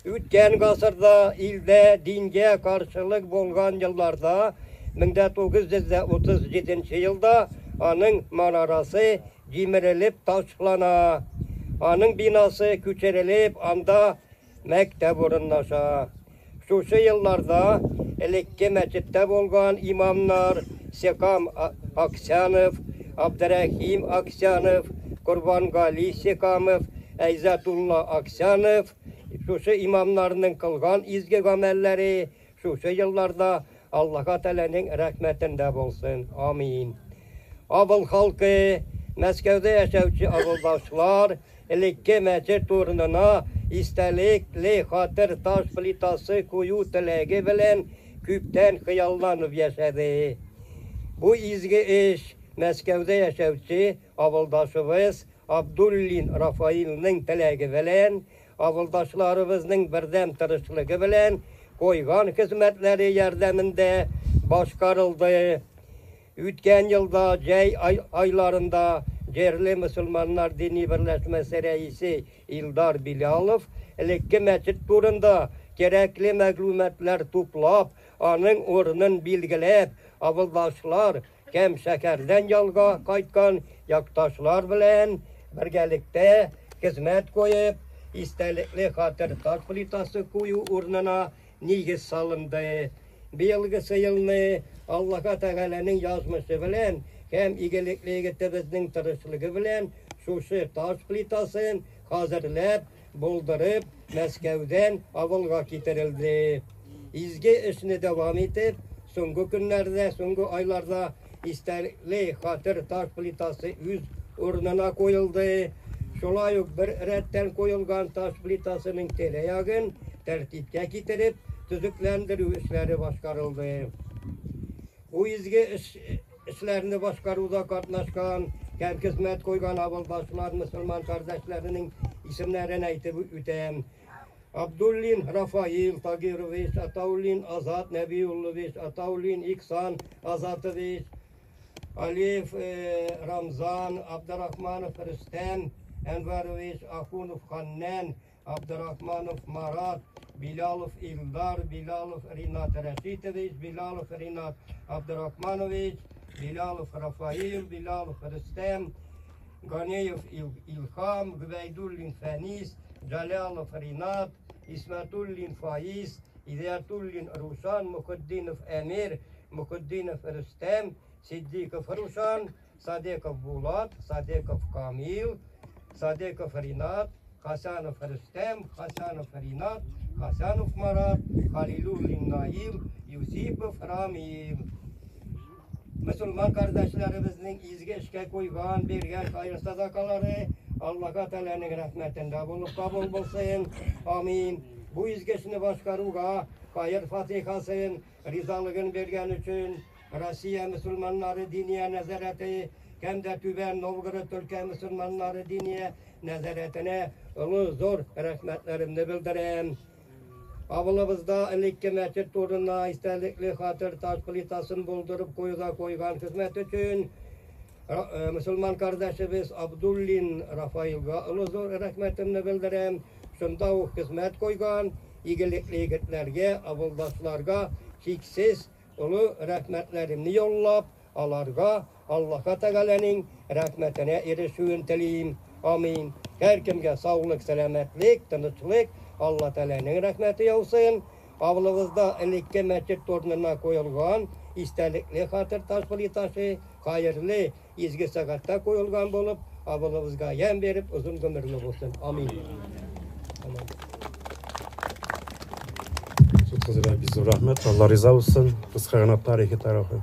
Үткән гасырда илдә дингә каршылык булган елларда 1937 елда аның манарасы җимерелеп ташлана. Аның бинасы күчерелеп, анда мәктәп урынлаша. Шушы елларда элекке мәчеттә булган имамнар Секам Аксянов, Абдрахим Аксянов, Курбангали Секамов, Әйзатулла Аксянов шушы имамнарның кылган изге гамәлләре шушы елларда Аллаһ Тәгаләнең рәхмәтендә булсын. Амин. Авыл халкы, Мәскәүдә яшәүче авылдашлар элекке мәчет урынына истәлекле хатыр таш плитасы кую теләге белән күптән хыялланып яшәде. Бу изге эш Мәскәүдә яшәүче авылдашыбыз Абдуллин Рафаилның теләге белән, авылдашларыбызның бердәм тырышлыгы белән куйган хезмәтләре ярдәмендә башкарылды. Үткән елда җәй айларында җирле мөселманнар дини берләшмәсе рәисе Илдар Билалов элекке мәчет турында кирәкле мәгълүматлар туплап, аның урынын билгеләп, авылдашлар һәм шәһәрдән ялга кайткан якташлар белән бергәлектә хезмәт куеп, истәлекле хатыр таш плитасы кую урынына нигез салынды. Быелгысы елны Аллаһ Тәгаләнең язмышы белән һәм игелекле егетебезнең тырышлыгы белән шушы таш плитасын хәзерләп, булдырып, Мәскәүдән авылга китерелде. Изге эшне дәвам итеп, соңгы көннәрдә, соңгы айларда истәлекле хатыр таш плитасы үз урынына куелды. Шулай ук бер рәттән куелган таш плитасының тирә-ягын тәртипкә китереп, төзекләндерү эшләре башкарылды. Бу изге эшләрне башкаруда катнашкан һәм хезмәт куйган авылдашлар, мөселман кардәшләренең исемнәрен әйтеп үтәм. Абдуллин Рафаил Тагирович, Атауллин Азат Нәбиуллович, Атауллин Иксан Азатович, Алиев Рамзан, Абдрахманов Рөстәм Әнвәрович, Ахунов Ханнән, Абдрахманов Марат, Билалов Илдар, Билалов Ринат Рәшитович, Билалов Ринат Абдрахманович, Билалов Рафаил, Билалов Рөстәм, Ганеев Илхам, Губәйдуллин Фәнис, Джалялов Ринат, Исмәтуллин Фаиз, Идиятуллин Рушан, Мухетдинов Әмир, Мухетдинов Рөстәм, Сиддиков Рушан, Садеков Булат, Садеков Камил, Садеков Ринат, Хасанов Рөстәм, Хасанов Ринат, Хасанов Марат, Халилуллин Наил, Юсипов Рамил. Мөселман кардәшләребезнең изге эшкә куйган, биргән хәер садакалары Аллаһ Тәгаләнең рәхмәтендә булып кабул булсын. Амин. Бу изге эшне башкаруга хәер фатихасын, ризалыгын биргән өчен Россия мөселманнары диния нәзарәте һәм дә Түбән Новгород өлкә мөселманнары диния нәзарәтенә олы зур рәхмәтләремне белдерәм. Авылыбызда элекке мәчет урынына истәлекле хатыр таш плитасын булдырып куюда куйган хезмәт өчен мөселман кардәшебез Абдуллин Рафаилга олы зур рәхмәтемне белдерәм. Шунда ук хезмәт куйган игелекле егетләргә, авылдашларга чиксез олы рәхмәтләремне юллап, аларга Аллаһ Тәгаләнең рәхмәтенә ирешүен телим. Амин. Һәркемгә саулык, сәламәтлек, тынычлык, Алла Тәгаләнең рәхмәте яусын. Авылыбызда элекке мәчет урынына куелган истәлекле хатыр таш плитасы хәерле изге сәгатьтә куелган булып, авылыбызга ямь биреп, озын гомерле булсын. Амин. Суд хәзрәт, бик зур рәхмәт. Алла риза булсын. Кыска гына тарихи тарафы.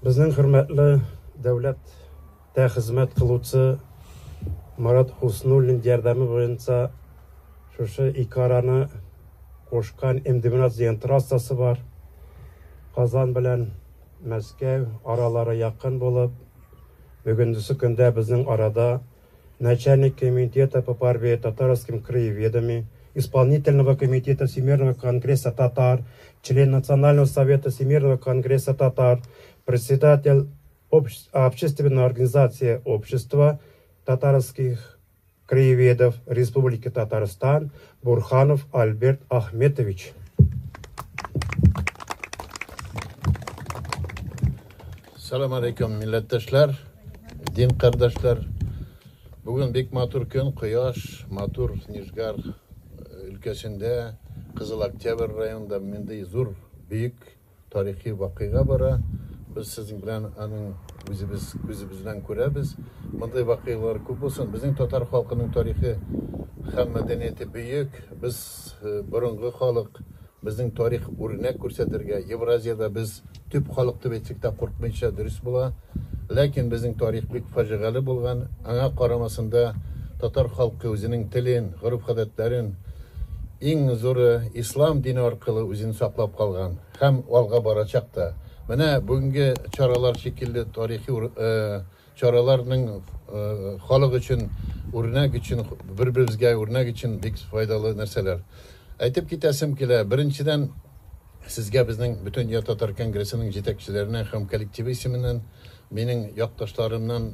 Безнең хөрмәтле дәүләттә хезмәт кылучы Марат Хуснуллин ярдәме буенча шушы ике араны кушкан М12 дигән трассасы бар. Казан белән Мәскәү аралары якын булып, бүгенгесе көндә безнең арада начальник комитета по борьбе татарским краеведами, исполнительного комитета Всемирного конгресса татар, член Национального совета Всемирного конгресса татар, председатель общественной организации общества татарских краеведов Республики Татарстан Бурханов Альберт Ахметович. Салам алейкум, милләттәшләр, дин кардәшләр. Бүген бик матур көн, кояш, матур Нижгар өлкәсендә, Кызыл Октябрь районында мондый зур, бөек тарихи вакыйга бара. Без сезнең белән аның үзебез күзебез белән күрәбез. Мондый вакыйгалар күп булсын. Безнең татар халкының тарихы һәм мәдәнияте бөек. Без борынгы халык. Безнең тарих үрнәк күрсәтергә. Евразиядә без төп халык дип әйтсәк тә куркмыйча дөрес була. Ләкин безнең тарих бик фаҗигале булган. Аңа карамасын да татар халкы үзенең телен, гореф-гадәтләрен, иң зуры ислам дине аркылы үзен саклап калган һәм алга барачак та. Менә бүгенге чаралар шикелле тарихи чараларның халык өчен үрнәк өчен, бер-беребезгә үрнәк өчен бик файдалы нәрсәләр. Әйтеп китәсем килә, беренчедән, сезгә безнең Бөтендөнья татар конгрессының җитәкчеләренә һәм коллективы исеменнән, минем якташларымнан,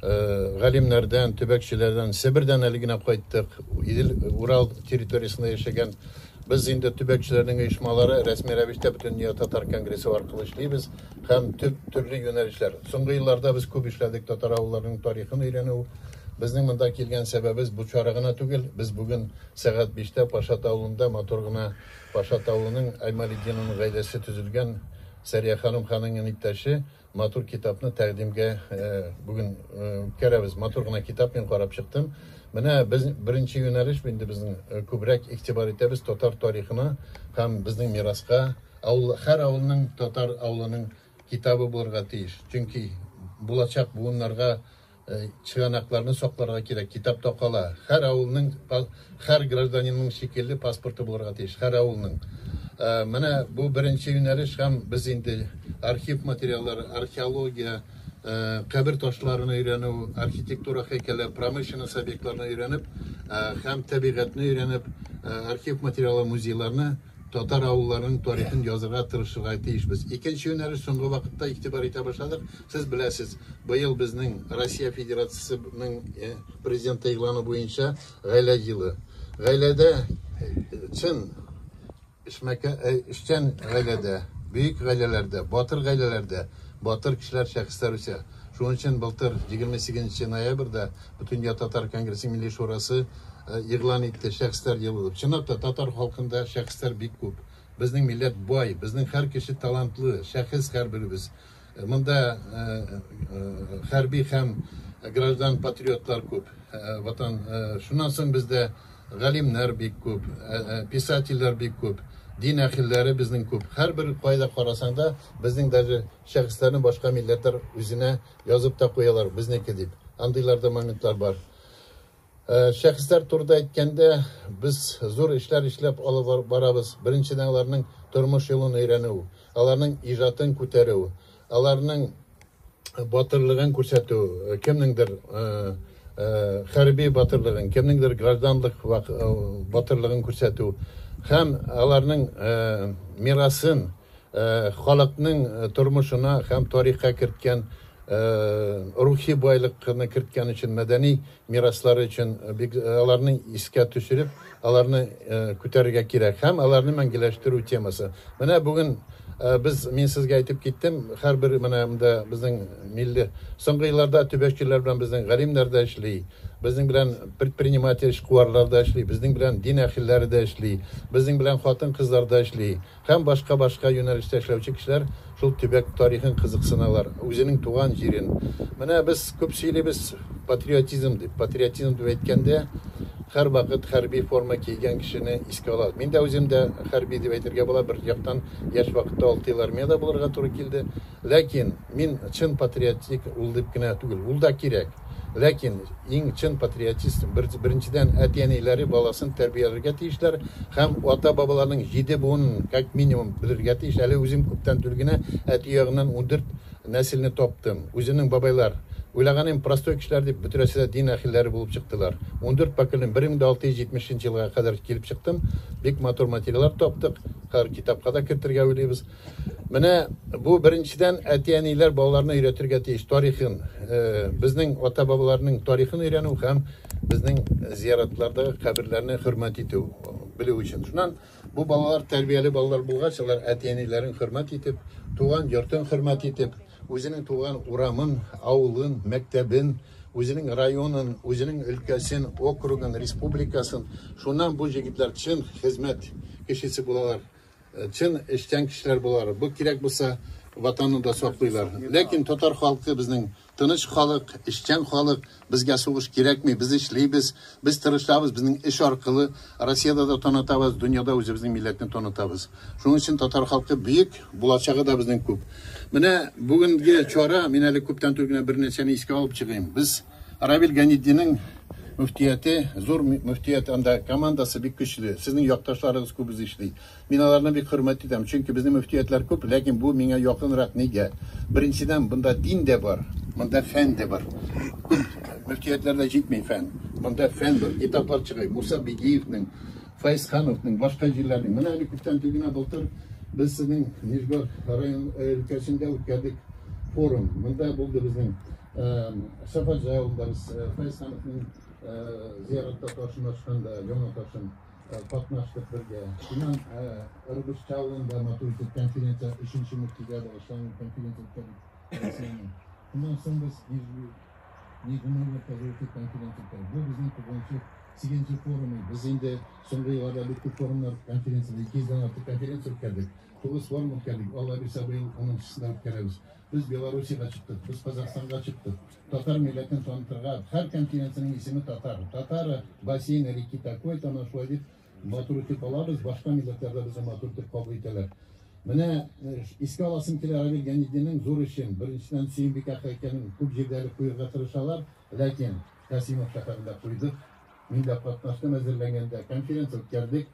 галимнәрдән, төбәкчеләрдән, Себердән әле генә кайттык, Идел, Урал территориясендә яшәгән. Без инде төбәкчеләрнең оешмалары рәсми рәвештә Бөтендөнья татар конгрессы аркылы эшлибез һәм төп төрле юнәлешләр. Соңгы елларда без күп эшләдек татар авылларының тарихын өйрәнү. Безнең монда килгән сәбәбез бу чара гына түгел. Без бүген сәгать биштә Пашат авылында матур гына Пашат авылының Аймалетдинованың гаиләсе төзелгән Сәрия ханым ханымның иптәше матур китапны тәкъдимгә бүген үткәрәбез. Матур гына китап мин карап чыктым. Менә без беренче юнәлеш инде безнең күбрәк игътибар итәбез татар тарихына һәм безнең мираска. Авыл, һәр авылның татар авылының китабы булырга тиеш. Чөнки булачак буыннарга чыганакларны сакларга кирәк, китапта кала. Һәр авылның, һәр гражданинның шикелле паспорты булырга тиеш, һәр авылның. Менә бу беренче юнәлеш һәм без инде архив материаллары, археология, кабер ташларын өйрәнү, архитектура һәйкәле, промышленность объектларын өйрәнеп һәм табигатьне өйрәнеп, архив материалы музейларны татар авылларының тарихын язырга тырышырга тиешбез. Икенче юнәлеш соңгы вакытта игътибар итә башладык. Сез беләсез, быел безнең Россия Федерациясенең президенты игъланы буенча гаилә елы. Гаиләдә чын эшмәкәр, эшчән гаиләдә, бөек гаиләләрдә, батыр гаиләләрдә батыр кешеләр, шәхесләр үсә. Шуның өчен былтыр 28 ноябрьдә Бөтендөнья татар конгрессы Милли шурасы игълан итте шәхесләр елы дип. Чынлап та татар халкында шәхесләр бик күп. Безнең милләт бай, безнең һәр кеше талантлы, шәхес һәрберебез. Монда хәрби һәм граждан патриотлар күп. Ватан шуннан соң бездә галимнәр бик күп, писательләр бик күп, дин әһелләре безнең күп. Һәрбер кайда карасаң да, безнең даже шәхесләрне башка милләтләр үзенә язып та куялар, безнеке дип. Андыйлар да моментлар бар. Шәхесләр турында әйткәндә, без зур эшләр эшләп алып барабыз. Беренчедән, аларның тормыш юлын өйрәнү, аларның иҗатын күтәрү, аларның батырлыгын күрсәтү, кемнеңдер хәрби батырлыгын, кемнеңдер гражданлык батырлыгын күрсәтү һәм аларның мирасын халыкның тормышына һәм тарихка керткән рухи байлыкны керткән өчен, мәдәни мираслары өчен бик аларны искә төшереп, аларны күтәрергә кирәк һәм аларны мәңгеләштерү темасы. Менә бүген без, мин сезгә әйтеп киттем, һәрбер менә монда безнең милли соңгы елларда төбәкчеләр белән безнең галимнәр дә эшли, безнең белән предприниматель эшкуарлар да эшли, безнең белән дин әһелләре дә эшли, безнең белән хатын-кызлар да эшли. Һәм башка-башка юнәлештә эшләүче кешеләр шул төбәк тарихын кызыксыналар, үзенең туган җирен. Менә без күп сөйлибез патриотизм дип. Патриотизм дип әйткәндә, һәрвакыт хәрби форма кигән кешене искә алабыз. Мин дә үзем дә хәрби дип әйтергә була, бер яктан яшь вакытта 6 ел армиядә булырга туры килде. Ләкин мин чын патриотик ул дип кенә түгел, ул да кирәк. Ләкин иң чын патриотист, беренчедән, әти-әниләре баласын тәрбияләргә тиешләр һәм ата-бабаларының җиде буынын, как минимум, белергә тиеш. Әле үзем күптән түгел генә әти ягыннан 14 нәселне таптым. Үземнең бабайлар. Уйлаган идем, простой кешеләр дип, бөтерәсе дә дин әһелләре булып чыктылар. 14 поколение, 1670 нче елга кадәр килеп чыктым. Бик матур материаллар таптык. Хәзер китапка да кертергә уйлыйбыз. Менә бу беренчедән әти-әниләр балаларны өйрәтергә тиеш тарихын, безнең ата-бабаларның тарихын өйрәнү һәм безнең зияратлардагы каберләрне хөрмәт итү белү өчен. Шуннан бу балалар тәрбияле балалар булгач, алар әти-әниләрен хөрмәт итеп, туган йортын хөрмәт итеп, үзенең туган урамын, авылын, мәктәбен, үзенең районын, үзенең өлкәсен, округын, республикасын, шуннан бу җегетләр чын хезмәт кешесе булалар. Чын эшчән кешеләр болар. Бу кирәк булса, ватанны да саклыйлар. Ләкин татар халкы безнең тыныч халык, эшчән халык. Безгә сугыш кирәкми, без эшлибез, без тырышабыз, безнең эш аркылы Россиядә дә танытабыз, дөньяда үзебезнең милләтне танытабыз. Шуның өчен татар халкы бөек, булачагы да безнең күп. Менә бүгенге чара, мин әле күптән түгел генә бернәрсәне искә алып чыгыйм. Без Равил Ганиддинның мөфтияте, зур мөфтият, анда командасы бик көчле. Сезнең якташларыгыз күбесе эшли. Мин аларны бик хөрмәт итәм, чөнки безнең мөфтиятләр күп, ләкин бу миңа якынрак. Нигә? Беренчедән, бында дин дә бар, монда фән дә бар. Күп мөфтиятләрдә җитми фән. Монда фән бар, китаплар чыга. Муса Бигиевның, Файзхановның, башка җирләрнең. Менә әле күптән түгел генә былтыр без сезнең Нижгар район өлкәсендә үткәрдек форум. Монда булды безнең Сафаҗай авылында без Фәйзхановның зияратта ташын ачканда, яңа ташын катнаштык бергә. Шуннан Ырбышча авылында матур итеп конференция, өченче мөфтигә багышланган конференция үткәрдек Россиянең. Шуннан соң без Нижний Новгородта зур итеп конференция үткәрдек. Бу безнең тугызынчы, сигезенче форумы. Без инде соңгы елларда бик күп форумнар, конференцияләр, 200 дән артык конференция үткәрдек. Тугыз форум үткәрдек. Алла бирсә, быел унынчысын да үткәрәбез. Без Белоруссиягә чыктык, без Казахстанга чыктык. Татар милләтен танытырга, һәр конференциянең исеме татар. Татары, бассейн реки такой-то, ана шулай дип матур итеп алабыз, башка милләтләр дә безне матур итеп кабул итәләр. Менә искә аласым килә Равил Ганидинның зур эшен. Беренчедән, Сөембикә һәйкәлен күп җирдә әле куерга тырышалар, ләкин Касимов шәһәрендә куйдык. Мин дә катнаштым әзерләнгәндә, конференция үткәрдек.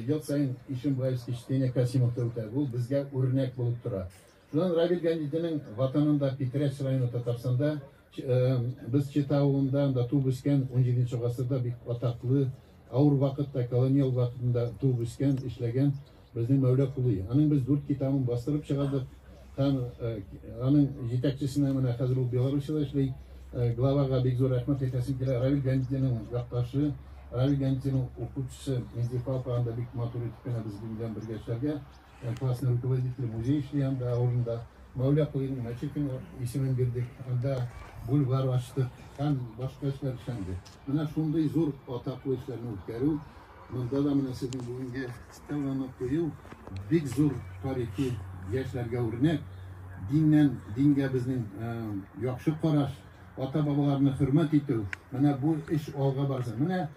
Ел саен Ишимбаевский чтение Касимовта үтә. Ул безгә үрнәк булып тора. Шуннан Равил Ганидинең ватанында Питрәч районы Татарстанда без Чита авылында анда туып үскән 17 гасырда бик атаклы авыр вакытта колониал вакытында туып үскән, эшләгән безнең Мәүлә Кулый. Аның без дүрт китабын бастырып чыгардык һәм аның җитәкчесенә менә хәзер ул Белоруссиядә эшли. Главага бик зур рәхмәт әйтәсем килә. Равил Ганидинең якташы, Равил Ганидинең укучысы Минзифа апа анда бик матур итеп кенә безнең белән бергә эшләргә классный руководитель музей эшли анда авылында. Мәүлә Колыйның мәчетен исемен бирдек. Анда бульвар ачтык һәм башка эшләр эшләнде. Менә шундый зур атаклы эшләрне үткәрү, монда да менә сезнең бүгенге стелланы кую бик зур тарихи яшьләргә үрнәк. Диннән дингә безнең яхшы караш, ата-бабаларны хөрмәт итү, менә бу эш алга барсын. Менә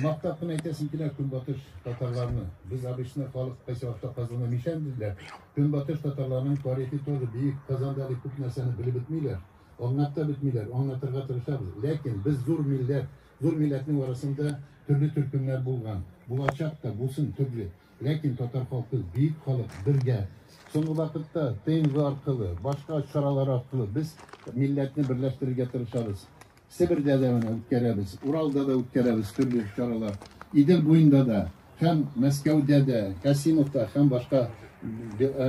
мактап кына әйтәсем килә көнбатыш татарларны. Без обычно халык кайсы вакытта Казанда мишән диделәр. Көнбатыш татарларының тарихи тоже бөек. Казанда әле күп нәрсәне белеп бетмиләр, аңлап та бетмиләр, аңлатырга тырышабыз. Ләкин без зур милләт, зур милләтнең арасында төрле төркемнәр булган. Булачак та, булсын төрле. Ләкин татар халкы бөек халык, бергә. Соңгы вакытта ТНВ аркылы, башка чаралар аркылы без милләтне берләштерергә тырышабыз. Себердә дә менә үткәрәбез, Уралда да үткәрәбез төрле чаралар. Идел буенда да, һәм Мәскәүдә дә, Касимовта һәм башка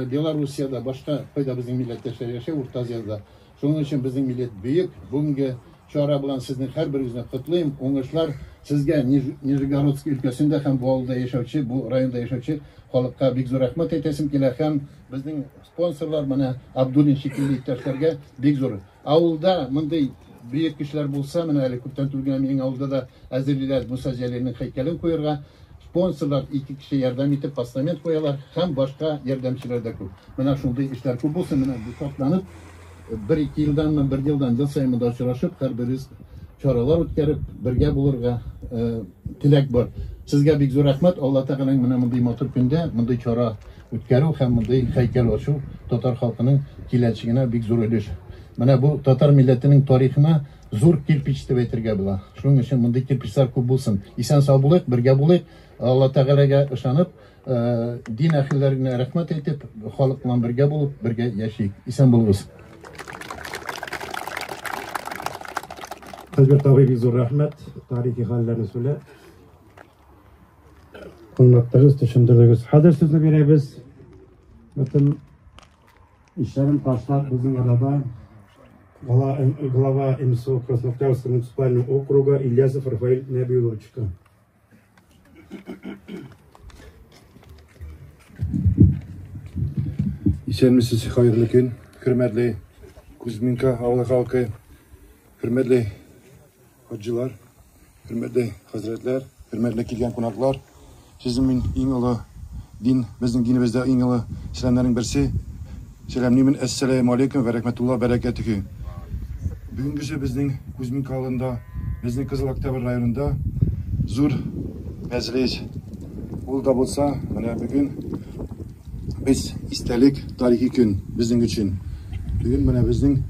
Белоруссиядә, башка кайда безнең милләттәшләр яшәй, Урта Азиядә. Шуның өчен безнең милләт бөек. Бүгенге чара белән сезнең һәрберегезне котлыйм. Уңышлар сезгә Нижегородский өлкәсендә һәм бу авылда яшәүче, бу районда яшәүче халыкка бик зур рәхмәт әйтәсем килә һәм безнең спонсорлар менә Абдуллин шикелле иптәшләргә бик зур. Авылда мондый бөек кешеләр булса, менә әле күптән түгел генә минем авылда да әзерлиләр Муса Җәлилнең һәйкәлен куярга. Спонсорлар ике кеше ярдәм итеп постамент куялар һәм башка ярдәмчеләр дә күп. Менә шундый эшләр күп булсын, менә бу шатланып, бер-ике елданмы, бер елдан ел саен монда очрашып, һәрберебез чаралар үткәреп, бергә булырга теләк бар. Сезгә бик зур рәхмәт. Алла Тәгаләнең менә мондый матур көндә мондый чара үткәрү һәм мондый һәйкәл ачу татар халкының киләчәгенә бик зур өлеш. Менә бу татар милләтенең тарихына зур кирпич дип әйтергә була. Шуның өчен мондый кирпичләр күп булсын. Исән сау булыйк, бергә булыйк. Алла Тәгаләгә ышанып, дин әһелләренә рәхмәт әйтеп, халык белән бергә булып, бергә яшик. Исән булыгыз. Хәзрәт абый, бик зур рәхмәт, тарихи хәлләрне сөйләп. Аңлаттыгыз, төшендердегез. Хәзер сүзне бирәбез. Бөтен эшләрен ташлап безнең арада глава МСО Краснооктябрьского муниципального округа Ильясов Рафаэль Нәбиулловичка. Исәнмесез, хәерле көн, хөрмәтле Кузьминка авылы халкы, хөрмәтле хаҗилар, хөрмәтле хәзрәтләр, хөрмәтле килгән кунаклар. Сезнең мин иң олы дин, безнең динебездә иң олы сәламнәрнең берсе. Сәламлимен, әссәләмү алейкум вә рәхмәтуллаһ бәрәкәтүһү. Бүгенгесе безнең Кузьминка авылында, безнең Кызыл Октябрь районында зур мәҗлес. Ул да булса, менә бүген без истәлек, тарихи көн безнең өчен. Бүген менә безнең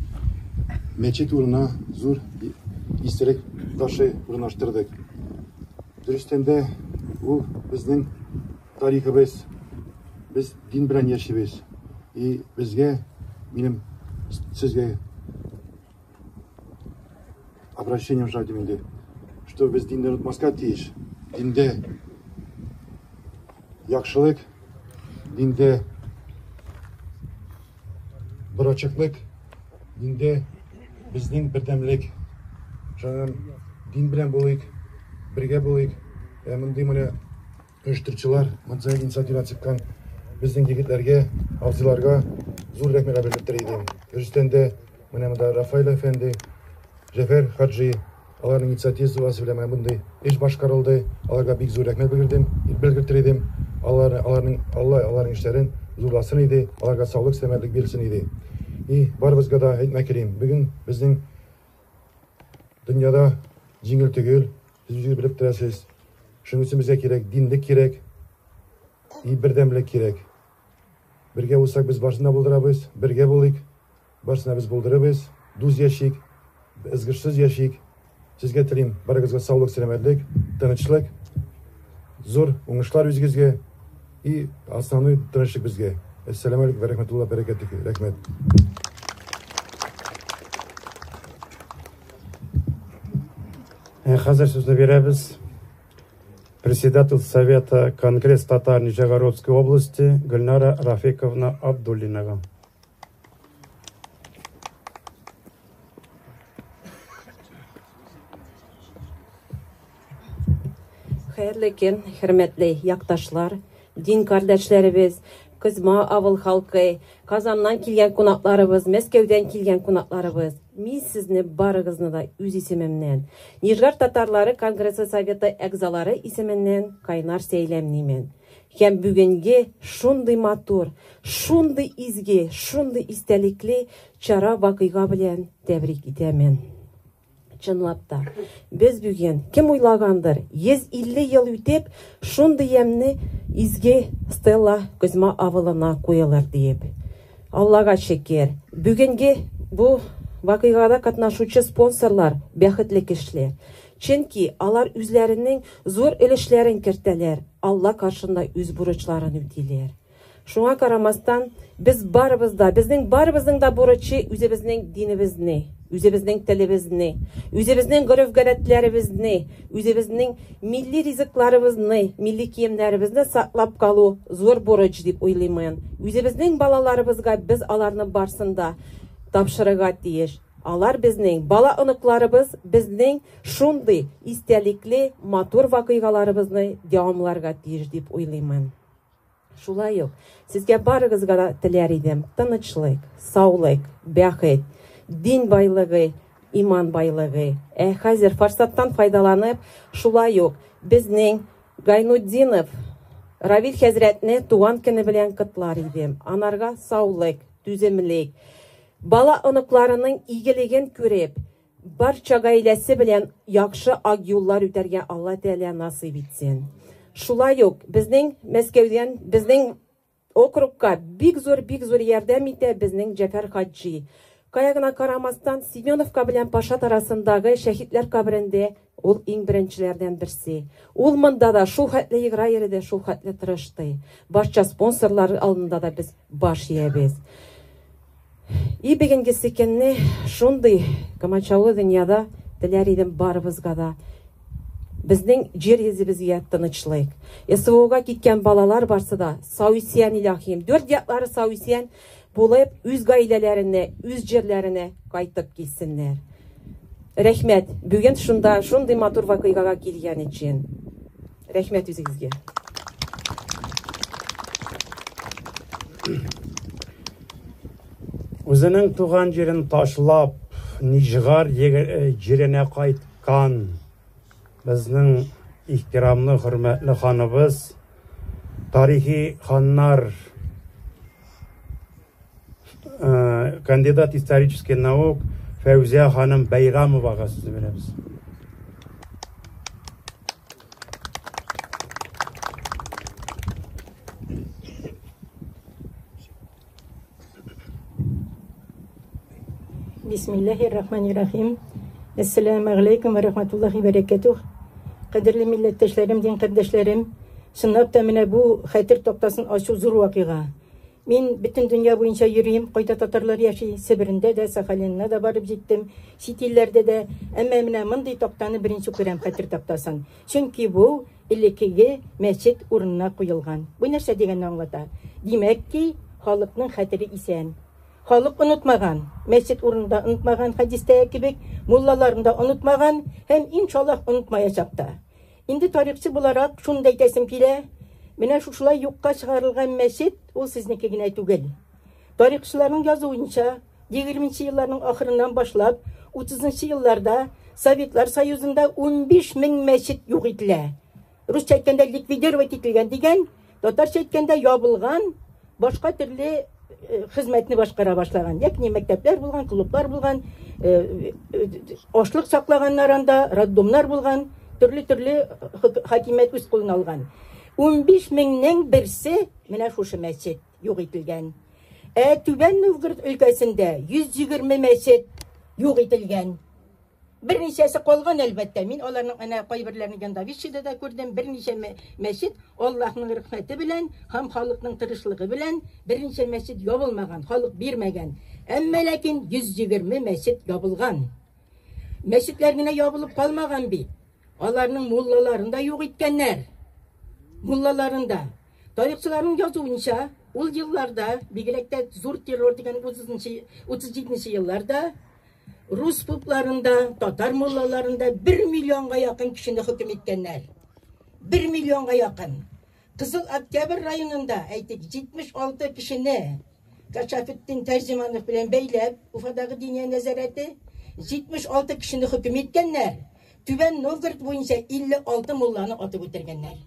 мәчет урынына зур истәлек ташы урнаштырдык. Дөрестән дә, ул безнең тарихыбыз. Без дин белән яшибез. И безгә, минем сезгә обращением жасадым инде, что без динне онытмаска тиеш. Диндә яхшылык, диндә берачыклык, диндә безнең бердәмлек. Жаным, дин белән булыйк, бергә булыйк. Ә мондый менә оештыручылар, мондый инициатива чыккан безнең егетләргә, абзыйларга зур рәхмәт белдертер идем. Дөрестән дә, менә монда Рафаэль әфәнде, Җәфәр хаҗи, аларның инициативасы белән менә мондый эш башкарылды. Аларга бик зур рәхмәт белдердем, белгертер идем. Алар, аларның, Алла аларның эшләрен зурласын иде, аларга саулык, сәламәтлек бирсен иде. И барыбызга да әйтмәк телим, бүген безнең дөньяда җиңел түгел, сез үзегез белеп торасыз. Шуның өчен безгә кирәк динлек кирәк, и бердәмлек кирәк. Бергә булсак без барысын да булдырабыз, бергә булыйк, барысын да без булдырабыз, дус яшик, ызгышсыз яшик. Сезгә телим барыгызга саулык, сәламәтлек, тынычлык, зур уңышлар үзегезгә и основной тынычлык безгә. Әссәламу алейкум ва рахматуллаһи ва баракатуху. Рәхмәт. Хәзер сүзне бирәбез председатель Совета Конгресс татар Нижегородской области Гульнара Рафиковна Абдуллинага. Хәерле көн, хөрмәтле якташлар, дин кардәшләребез, Кызма авыл халкы, Казаннан килгән кунакларыбыз, Мәскәүдән килгән кунакларыбыз. Мин сезне барыгызны да үз исемемнән, Нижгар татарлары Конгрессы Советы әгъзалары исеменнән кайнар сәламлимен. Һәм бүгенге шундый матур, шундый изге, шундый истәлекле чара вакыйга белән тәбрик итәмен. Чынлап та, без бүген кем уйлагандыр, 150 ел үтеп, шундый ямьле изге стела Кузьма авылына куелыр диеп. Аллага шөкер, бүгенге бу вакыйгада катнашучы спонсорлар бәхетле кешеләр. Чөнки алар үзләренең зур өлешләрен кертәләр, Алла каршында үз бурычларын үтиләр. Шуңа карамастан, без барыбыз да, безнең барыбызның да бурычы үзебезнең динебезне, үзебезнең телебезне, үзебезнең гореф-гадәтләребезне, үзебезнең милли ризыкларыбызны, милли киемнәребезне саклап калу зур бурыч дип уйлыймын. Үзебезнең балаларыбызга без аларны барсын да тапшырырга тиеш. Алар безнең бала оныкларыбыз, безнең шундый истәлекле матур вакыйгаларыбызны дәвамларга тиеш дип уйлыймын. Шулай ук сезгә барыгызга да теләр идем тынычлык, саулык, бәхет, дин байлыгы, иман байлыгы. Ә хәзер форсаттан файдаланып, шулай ук безнең Гайнутдинов Равил хәзрәтне туган көне белән котлар идем. Анарга саулык, түземлек, бала оныкларының игелеген күреп, барча гаиләсе белән яхшы ак юллар үтәргә Алла Тәгалә насыйп итсен. Шулай ук безнең Мәскәүдән, безнең округка бик зур, бик зур ярдәм итә безнең Җәфәр хаҗи. Кая гына карамастан, Семеновка белән Пашат арасындагы шәһитләр каберендә ул иң беренчеләрдән берсе. Ул монда да шул хәтле егра йөрде, шул хәтле тырышты. Барча спонсорлар алдында да без баш иябез. И бүгенгесе көнне шундый комачаулы дөньяда теләр идем барыбызга да безнең җир йөзебезгә тынычлык. СВОга киткән балалар барсы да сау-исән, илаһим. Дүрт яклары сау-исән булып, үз гаиләләренә, үз җирләренә кайтып килсеннәр. Рәхмәт, бүген шунда шундый матур вакыйгага килгән өчен. Рәхмәт үзегезгә. Үзенең туган җирен ташлап, Нижгар җиренә кайткан безнең ихтирамлы, хөрмәтле ханыбыз, тарихи ханнар, кандидат исторических наук Фәүзия ханым Бәйрамовага сүз бирәбез. Бисмиллахир-рахманир-рахим. Әссәламу алейкум ва рахматуллахи ва баракатух. Кадерле милләттәшләрем, дин кардәшләрем, чынлап та менә бу хәтер тактасын ачу зур вакыйга. Мин бөтен дөнья буенча йөрим, кайда татарлар яши, Себерендә дә, Сахалинына да барып җиттем, чит илләрдә дә. Әмма менә мондый тактаны беренче күрәм, хәтер тактасын. Чөнки бу элеккеге мәчет урынына куелган. Бу нәрсә дигәнне аңлата? Димәк ки, халыкның хәтере исән. Халык онытмаган, мәчет урынында онытмаган, хәдистәге кебек, муллаларын да онытмаган һәм иншаллаһ онытмаячак та. Инде тарихчы буларак шуны да әйтәсем килә, менә шушылай юкка чыгарылган мәчет ул сезнеке генә түгел. Тарихчыларның язуынча, 20 нче елларның ахырыннан башлап, 30 нчы елларда Советлар Союзында 15 мең мәчет юк ителә. Русча әйткәндә ликвидировать ителгән дигән, татарча әйткәндә ябылган, башка төрле э, хезмәтне башкара башлаган. Ягъни мәктәпләр булган, клублар булган, э, э, ашлык саклаганнар анда, роддомнар булган, төрле-төрле хакимият үз кулына алган. 15 меңнең берсе менә шушы мәчет юк ителгән. Ә Түбән Новгород өлкәсендә 120 мәчет юк ителгән. Берничәсе калган, әлбәттә. Мин аларның әнә кайберләрен Яндавишчида да күрдем. Берничә мәчет Аллаһның рәхмәте белән һәм халыкның тырышлыгы белән берничә мәчет ябылмаган, халык бирмәгән. Әмма ләкин 120 мәчет ябылган. Мәчетләр генә ябылып калмаган бит. Аларның муллаларын да юк иткәннәр. Муллаларын да. Тарихчыларның язуынча, ул елларда, бигрәк тә зур террор дигән 30 37 елларда Рус попларында, татар муллаларында бер миллионга якын кешене хөкем иткәннәр. Бер миллионга якын. Кызыл Октябрь районында, әйтик, 76 кешене Кашафетдин Тәрҗеманов белән бәйләп, Уфадагы Диния нәзарәте 76 кешене хөкем иткәннәр. Түбән Новгород буенча 56 мулланы атып үтергәннәр.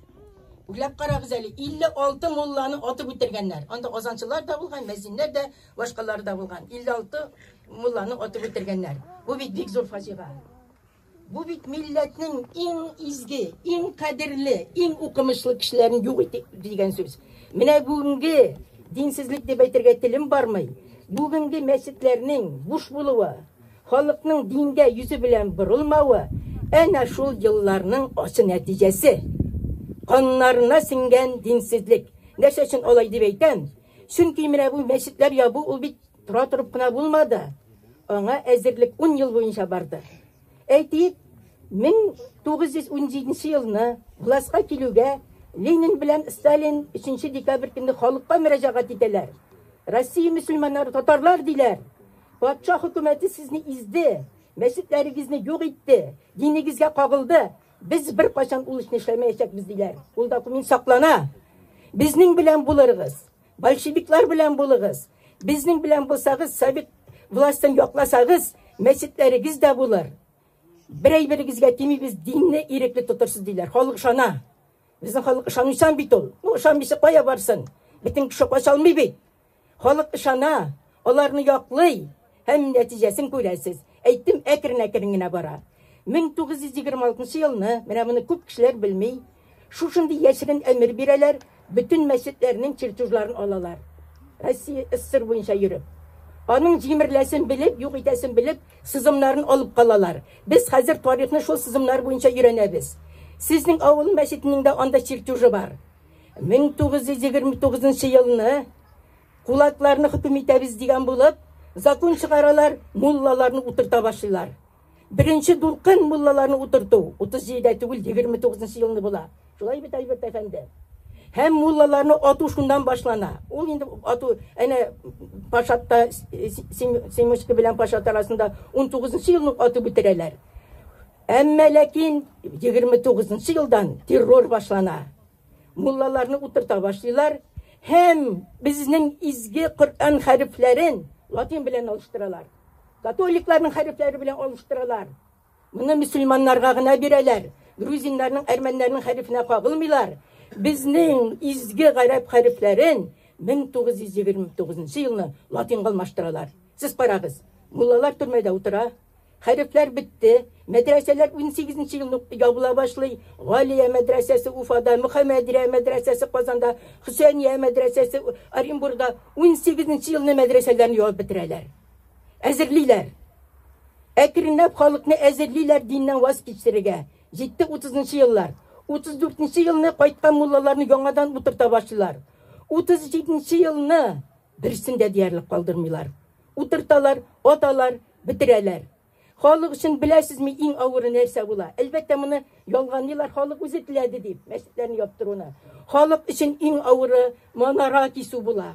Уйлап карагыз әле, 56 мулланы атып үтергәннәр. Анда азанчылар да булган, мәзиннәр дә, башкалары да булган. 56 мулланы атып үтергәннәр. Бу бит бик зур фаҗига. Бу бит милләтнең иң изге, иң кадерле, иң укымышлы кешеләрен юк итеп дигән сүз. Менә бүгенге динсезлек дип әйтергә телем бармый. Бүгенге мәчетләрнең буш булуы, халыкның дингә йөзе белән борылмавы әнә шул елларның ачы нәтиҗәсе. Каннарына сеңгән динсезлек. Нәрсә өчен алай дип әйтәм? Чөнки менә бу мәчетләр ябу ул бит тора торып кына булмады. Аңа әзерлек 10 ел буенча барды. Әйтик, 1917 елны властька килүгә Ленин белән Сталин 3 декабрь көнне халыкка мөрәҗәгать итәләр. Россия мөселманнары татарлар диләр. Патша хөкүмәте сезне изде, мәчетләрегезне юк итте, динегезгә кагылды. Без беркайчан ул эшне эшләмәячәкбез, диләр. Ул документ саклана. Безнең белән булыргыз, большевиклар белән булыгыз. Безнең белән булсагыз, совет властен якласагыз, мәчетләрегез дә булыр. Бер әйберегезгә тимибез, динне ирекле тотырсыз, диләр. Халык ышана. Безнең халык ышанучан бит ул. Ну, ышанмыйча кая барсын? Бөтен кеше кача алмый бит. Халык ышана, аларны яклый һәм нәтиҗәсен күрәсез. Әйттем, әкрен-әкрен генә бара. 1926 елны, менә моны күп кешеләр белми, шушындый яшерен әмер бирәләр, бөтен мәчетләрнең чертежларын алалар. Россия СССР буенча йөреп. Аның җимереләсен белеп, юк итәсен белеп, сызымнарын алып калалар. Без хәзер тарихны шул сызымнар буенча өйрәнәбез. Сезнең авыл мәчетенең дә анда чертежы бар. 1929 елны кулакларны хөкем итәбез дигән булып, закон чыгаралар, муллаларны утырта башлыйлар. Беренче дулкын муллаларны утырту 37-дә түгел, 29 елны була. Шулай бит, Альберт әфәнде? Һәм муллаларны ату шуннан башлана. Ул инде ату, әнә Пашатта Семечка белән Пашат арасында 19 елны атып бетерәләр. Әмма ләкин 29 елдан террор башлана. Муллаларны утырта башлыйлар һәм безнең изге Коръән хәрефләрен латин белән алыштыралар. Католикларның хәрефләре белән алыштыралар. Моны мөселманнарга гына бирәләр. Грузиннарның, әрмәннәрнең хәрефенә кагылмыйлар. Безнең изге гарәп хәрефләрен 1929 елны латинга алмаштыралар. Сез карагыз, муллалар төрмәдә утыра, хәрефләр бетте, мәдрәсәләр 18 елны ябыла башлый. Галия мәдрәсәсе Уфада, Мөхәммәдия мәдрәсәсе Казанда, Хөсәния мәдрәсәсе Оренбургда 18 елны мәдрәсәләрне ябып бетерәләр. Әзерлиләр. Әкренләп халыкны әзерлиләр диннән ваз кичтерергә. Җитте 30 еллар. 34 елны кайткан муллаларны яңадан утырта башлыйлар. 37 елны берсен дә диярлек калдырмыйлар. Утырталар, аталар, бетерәләр. Халык өчен беләсезме иң авыры нәрсә була? Әлбәттә, моны ялганлыйлар, халык үзе теләде дип, мәчетләрне яптыруны. Халык өчен иң авыры манара кисү була.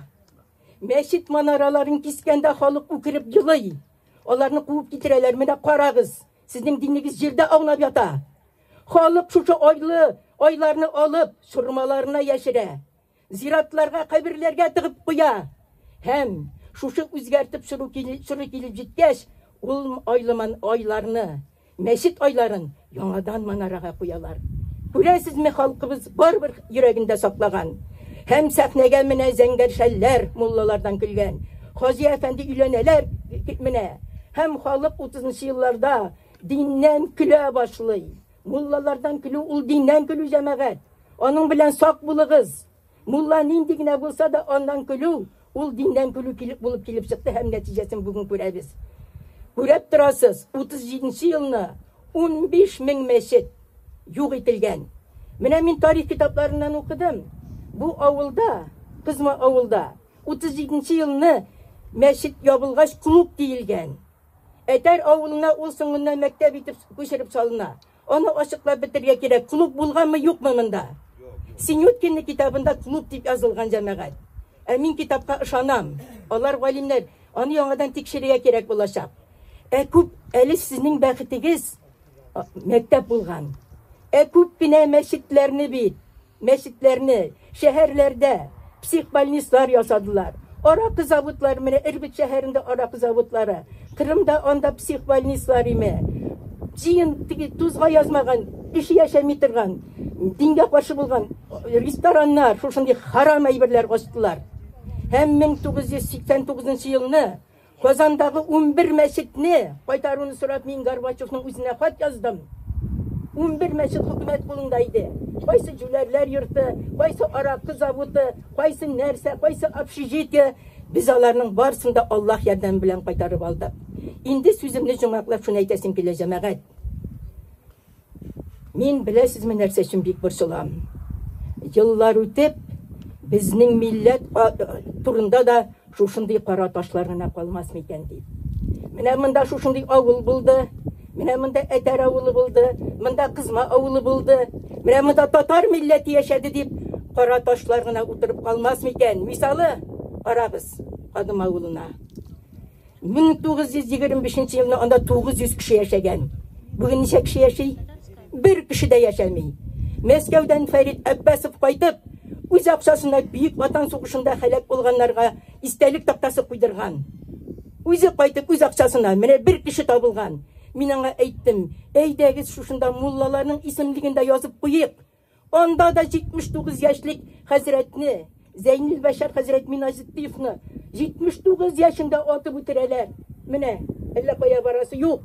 Мәчет манараларын кискәндә халык үкереп елый. Аларны куып китерәләр. Менә карагыз, сезнең динегез җирдә аунап ята. Халык шушы айлы айларны алып, сурмаларына яшерә. Зиратларга, каберләргә тыгып куя. Һәм шушы үзгәртеп чоры килеп җиткәч, ул айлыман айларны, мәчет айларын яңадан манарага куялар. Күрәсезме, халкыбыз барыбер йөрәгендә саклаган. Һәм сәхнәгә менә зәңгәр шәлләр муллалардан көлгән. Хаҗи әфәнде өйләнәләр менә. Һәм халык 30 елларда диннән көлә башлый. Муллалардан көлү ул диннән көлү, җәмәгать. Аның белән сак булыгыз. Мулла нинди генә булса да аннан көлү, ул диннән көлү килеп булып килеп чыкты һәм нәтиҗәсен бүген күрәбез. Күрәп торасыз, 37 елны 15 мең мәчет юк ителгән. Менә мин тарих китапларыннан укыдым. Бу авылда, Кызма авылда 37 елны мәчет ябылгач клуб диелгән. Әтәр авылына ул соңыннан мәктәп итеп күчереп салына. Аны ачыклап бетерергә кирәк. Клуб булганмы, юкмы монда? Синюткинның китабында клуб дип язылган, җәмәгать. Ә мин китапка ышанам. Алар галимнәр, аны яңадан тикшерергә кирәк булачак. Ә күп әле сезнең бәхетегез мәктәп булган. Ә күп кенә мәчетләрне бит, мәчетләрне шәһәрләрдә психбольницалар ясадылар. Аракы заводлары, менә Ирбит шәһәрендә аракы заводлары, Кырымда анда психбольницалар име. Җыен теге тузга язмаган, кеше яшәми торган, дингә каршы булган рестораннар, шушындый харам әйберләр ачтылар. Һәм 1989 елны Казандагы 11 мәчетне кайтаруны сорап мин Горбачевның үзенә хат яздым. 11 мәчет хөкүмәт кулында иде. Кайсы җүләрләр йорты, кайсы аракы заводы, кайсы нәрсә, кайсы общежитие. Без аларның барысын да Аллаһ ярдәме белән кайтарып алдык. Инде сүземне җомгаклап шуны әйтәсем килә, җәмәгать. Мин беләсезме нәрсә өчен бик борчылам? Еллар үтеп, безнең милләт турында да шушындый кара ташлар гына калмас микән дип. Менә монда шушындый авыл булды, менә монда Әтәр авылы булды, монда Кызма авылы булды, менә монда татар милләте яшәде дип кара ташлар гына утырып калмас микән? Мисалы, карагыз Кадым авылына. 1925 елны анда 900 кеше яшәгән. Бүген ничә кеше яши? Бер кеше дә яшәми. Мәскәүдән Фәрит Әббасов кайтып, үз акчасына Бөек Ватан сугышында һәлак булганнарга истәлек тактасы куйдырган. Үзе кайтып, үз акчасына менә бер кеше табылган. Мин аңа әйттем, әйдәгез шушында муллаларның исемлеген дә язып куйыйк. Анда да 79 яшьлек хәзрәтне, Зәйнил Бәшәр хәзрәт Миназетдиновны 79 яшендә атып үтерәләр. Менә, әллә кая барасы юк.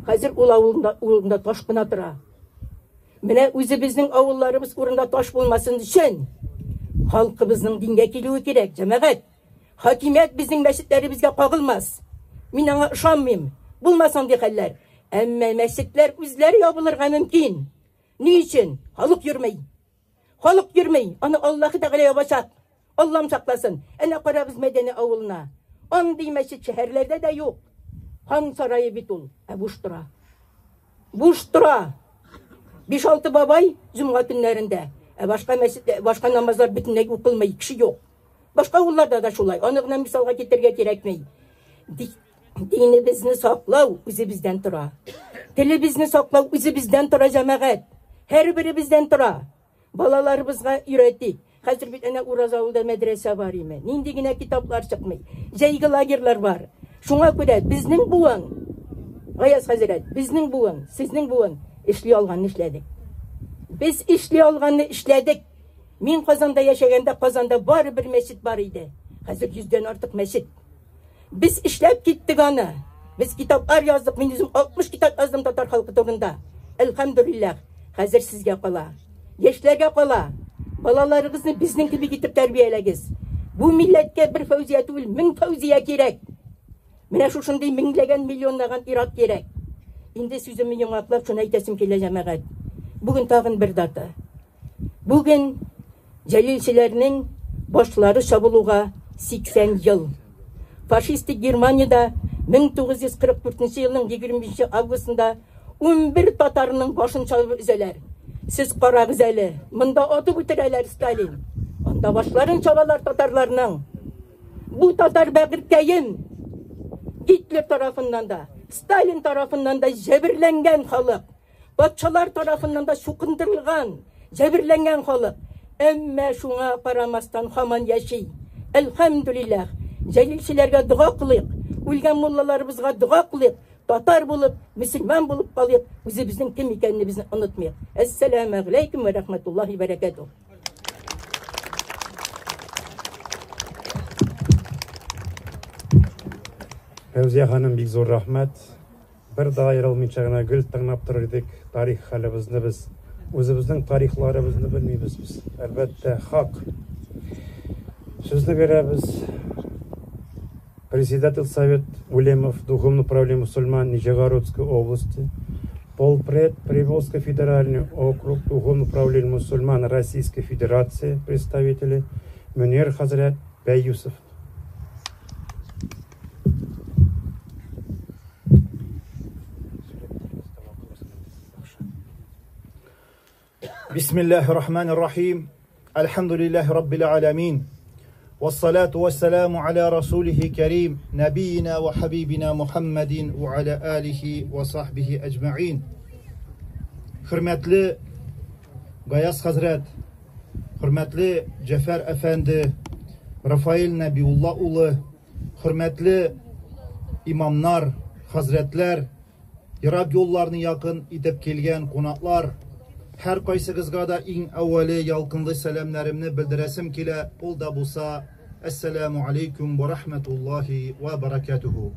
Хәзер ул авылында, урында таш кына тора. Менә үзебезнең авылларыбыз урында таш булмасын өчен халкыбызның дингә килүе кирәк, җәмәгать. Хакимият безнең мәчетләребезгә кагылмас. Мин аңа ышанмыйм. Булмас андый хәлләр. Әмма мәчетләр үзләре ябылырга мөмкин. Ни өчен? Халык йөрми. Халык йөрми. Аны Аллаһы Тәгалә ябачак. Аллам сакласын. Әнә карагыз Мәдәнә авылына. Андый мәчет шәһәрләрдә дә юк. Хан сарае бит ул, ә буш тора. Буш тора. 5-6 бабай җомга көннәрендә. Ә башка мәчет, башка намазлар бөтенләй укылмый, кеше юк. Башка авылларда да шулай. Аны гына мисалга китерергә кирәкми. Динебезне саклау үзебездән тора. Телебезне саклау үзебездән тора, җәмәгать. Һәрберебездән тора. Балаларыбызга өйрәтик. Хәзер бит әнә Ураз авылда мәдрәсә бар име. Нинди генә китаплар чыкмый. Җәйге лагерьлар бар. Шуңа күрә безнең буын, Гаяз хәзрәт, безнең буын, сезнең буын эшли алганны эшләдек. Без эшли алганны эшләдек. Мин Казанда яшәгәндә Казанда бары бер мәчет бар иде. Хәзер йөздән артык мәчет. Без эшләп киттек аны. Без китаплар яздык. Мин үзем 60 китап яздым татар халкы турында. Әлхәмдүлилләһ. Хәзер сезгә кала. Яшьләргә кала. Балаларыгызны безнең кебек итеп тәрбияләгез. Бу милләткә бер Фәүзия түгел, мең Фәүзия кирәк. Менә шушындый меңләгән, миллионлаган ир-ат кирәк. Инде сүземне йомгаклап, шуны әйтәсем килә, җәмәгать. Бүген тагын бер дата. Бүген җәлилчеләрнең башлары чабылуга 80 ел. Фашистик Германиядә 1944 елның 25 августында 11 татарның башын чабып өзәләр. Сез карагыз әле, монда атып үтерәләр Сталин. Анда башларын чабалар татарларның. Бу татар бәгырькәем Гитлер тарафыннан да, Сталин тарафыннан да җәберләнгән халык. Патшалар тарафыннан да чукындырылган, җәберләнгән халык. Әмма шуңа карамастан һаман яши. Әлхәмдүлилләһ. Җәлилчеләргә дога кылыйк, үлгән муллаларыбызга дога кылыйк, татар булып, мөселман булып калыйк, үзебезнең кем икәнебезне онытмыйк. Әссәламәгаләйкүм вә рәхмәтуллаһи бәрәкәтүһ. Фәүзия ханым, бик зур рәхмәт. Бер дә аерылмыйча гына гел тыңлап торыр идек тарих хәлебезне без. Үзебезнең тарихларыбызны белмибез без. Әлбәттә, хак. Сүзне бирәбез Председатель Совет Улемов Духовного управления мусульман Нижегородской области, полпред Приволжский федеральный округ Духовного управления мусульман Российской Федерации представители Мөнир хәзрәт Бәюсов. بسم الله الرحمن الرحيم الحمد لله رب العالمين والصلاة والسلام على رسوله كريم نبينا وحبيبنا محمد وعلى آله وصحبه أجمعين Хөрмәтле Гаяз хәзрәт, хөрмәтле Җәфәр әфәнде, Рафаэль Нәбиулла улы, хөрмәтле имамнар, хәзрәтләр, ерак юлларны якын итеп килгән кунаклар, һәркайсыгызга да иң әүвәле ялкынлы сәламнәремне белдерәсем килә, ул да булса, Әссәләмү алейкүм вә рахмәтуллаһи вә бәрәкәтүһү.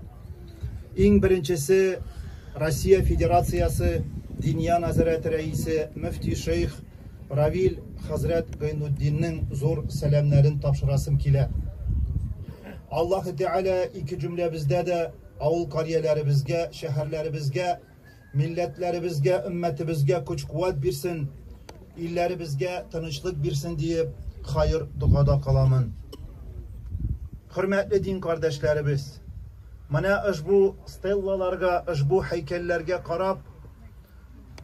Иң беренчесе, Россия Федерациясе Диния нәзарәте рәисе мөфти шейх Равил хәзрәт Гайнутдиннең зур сәламнәрен тапшырасым килә. Аллаһы Тәгалә ике җөмләбездә дә авыл карьяләребезгә, шәһәрләребезгә, милләтләребезгә, өммәтебезгә көч-куәт бирсен, илләребезгә тынычлык бирсен диеп, хаер догада каламын. Хөрмәтле дин кардәшләребез, менә ошбу стеллаларга, ошбу һәйкәлләргә карап,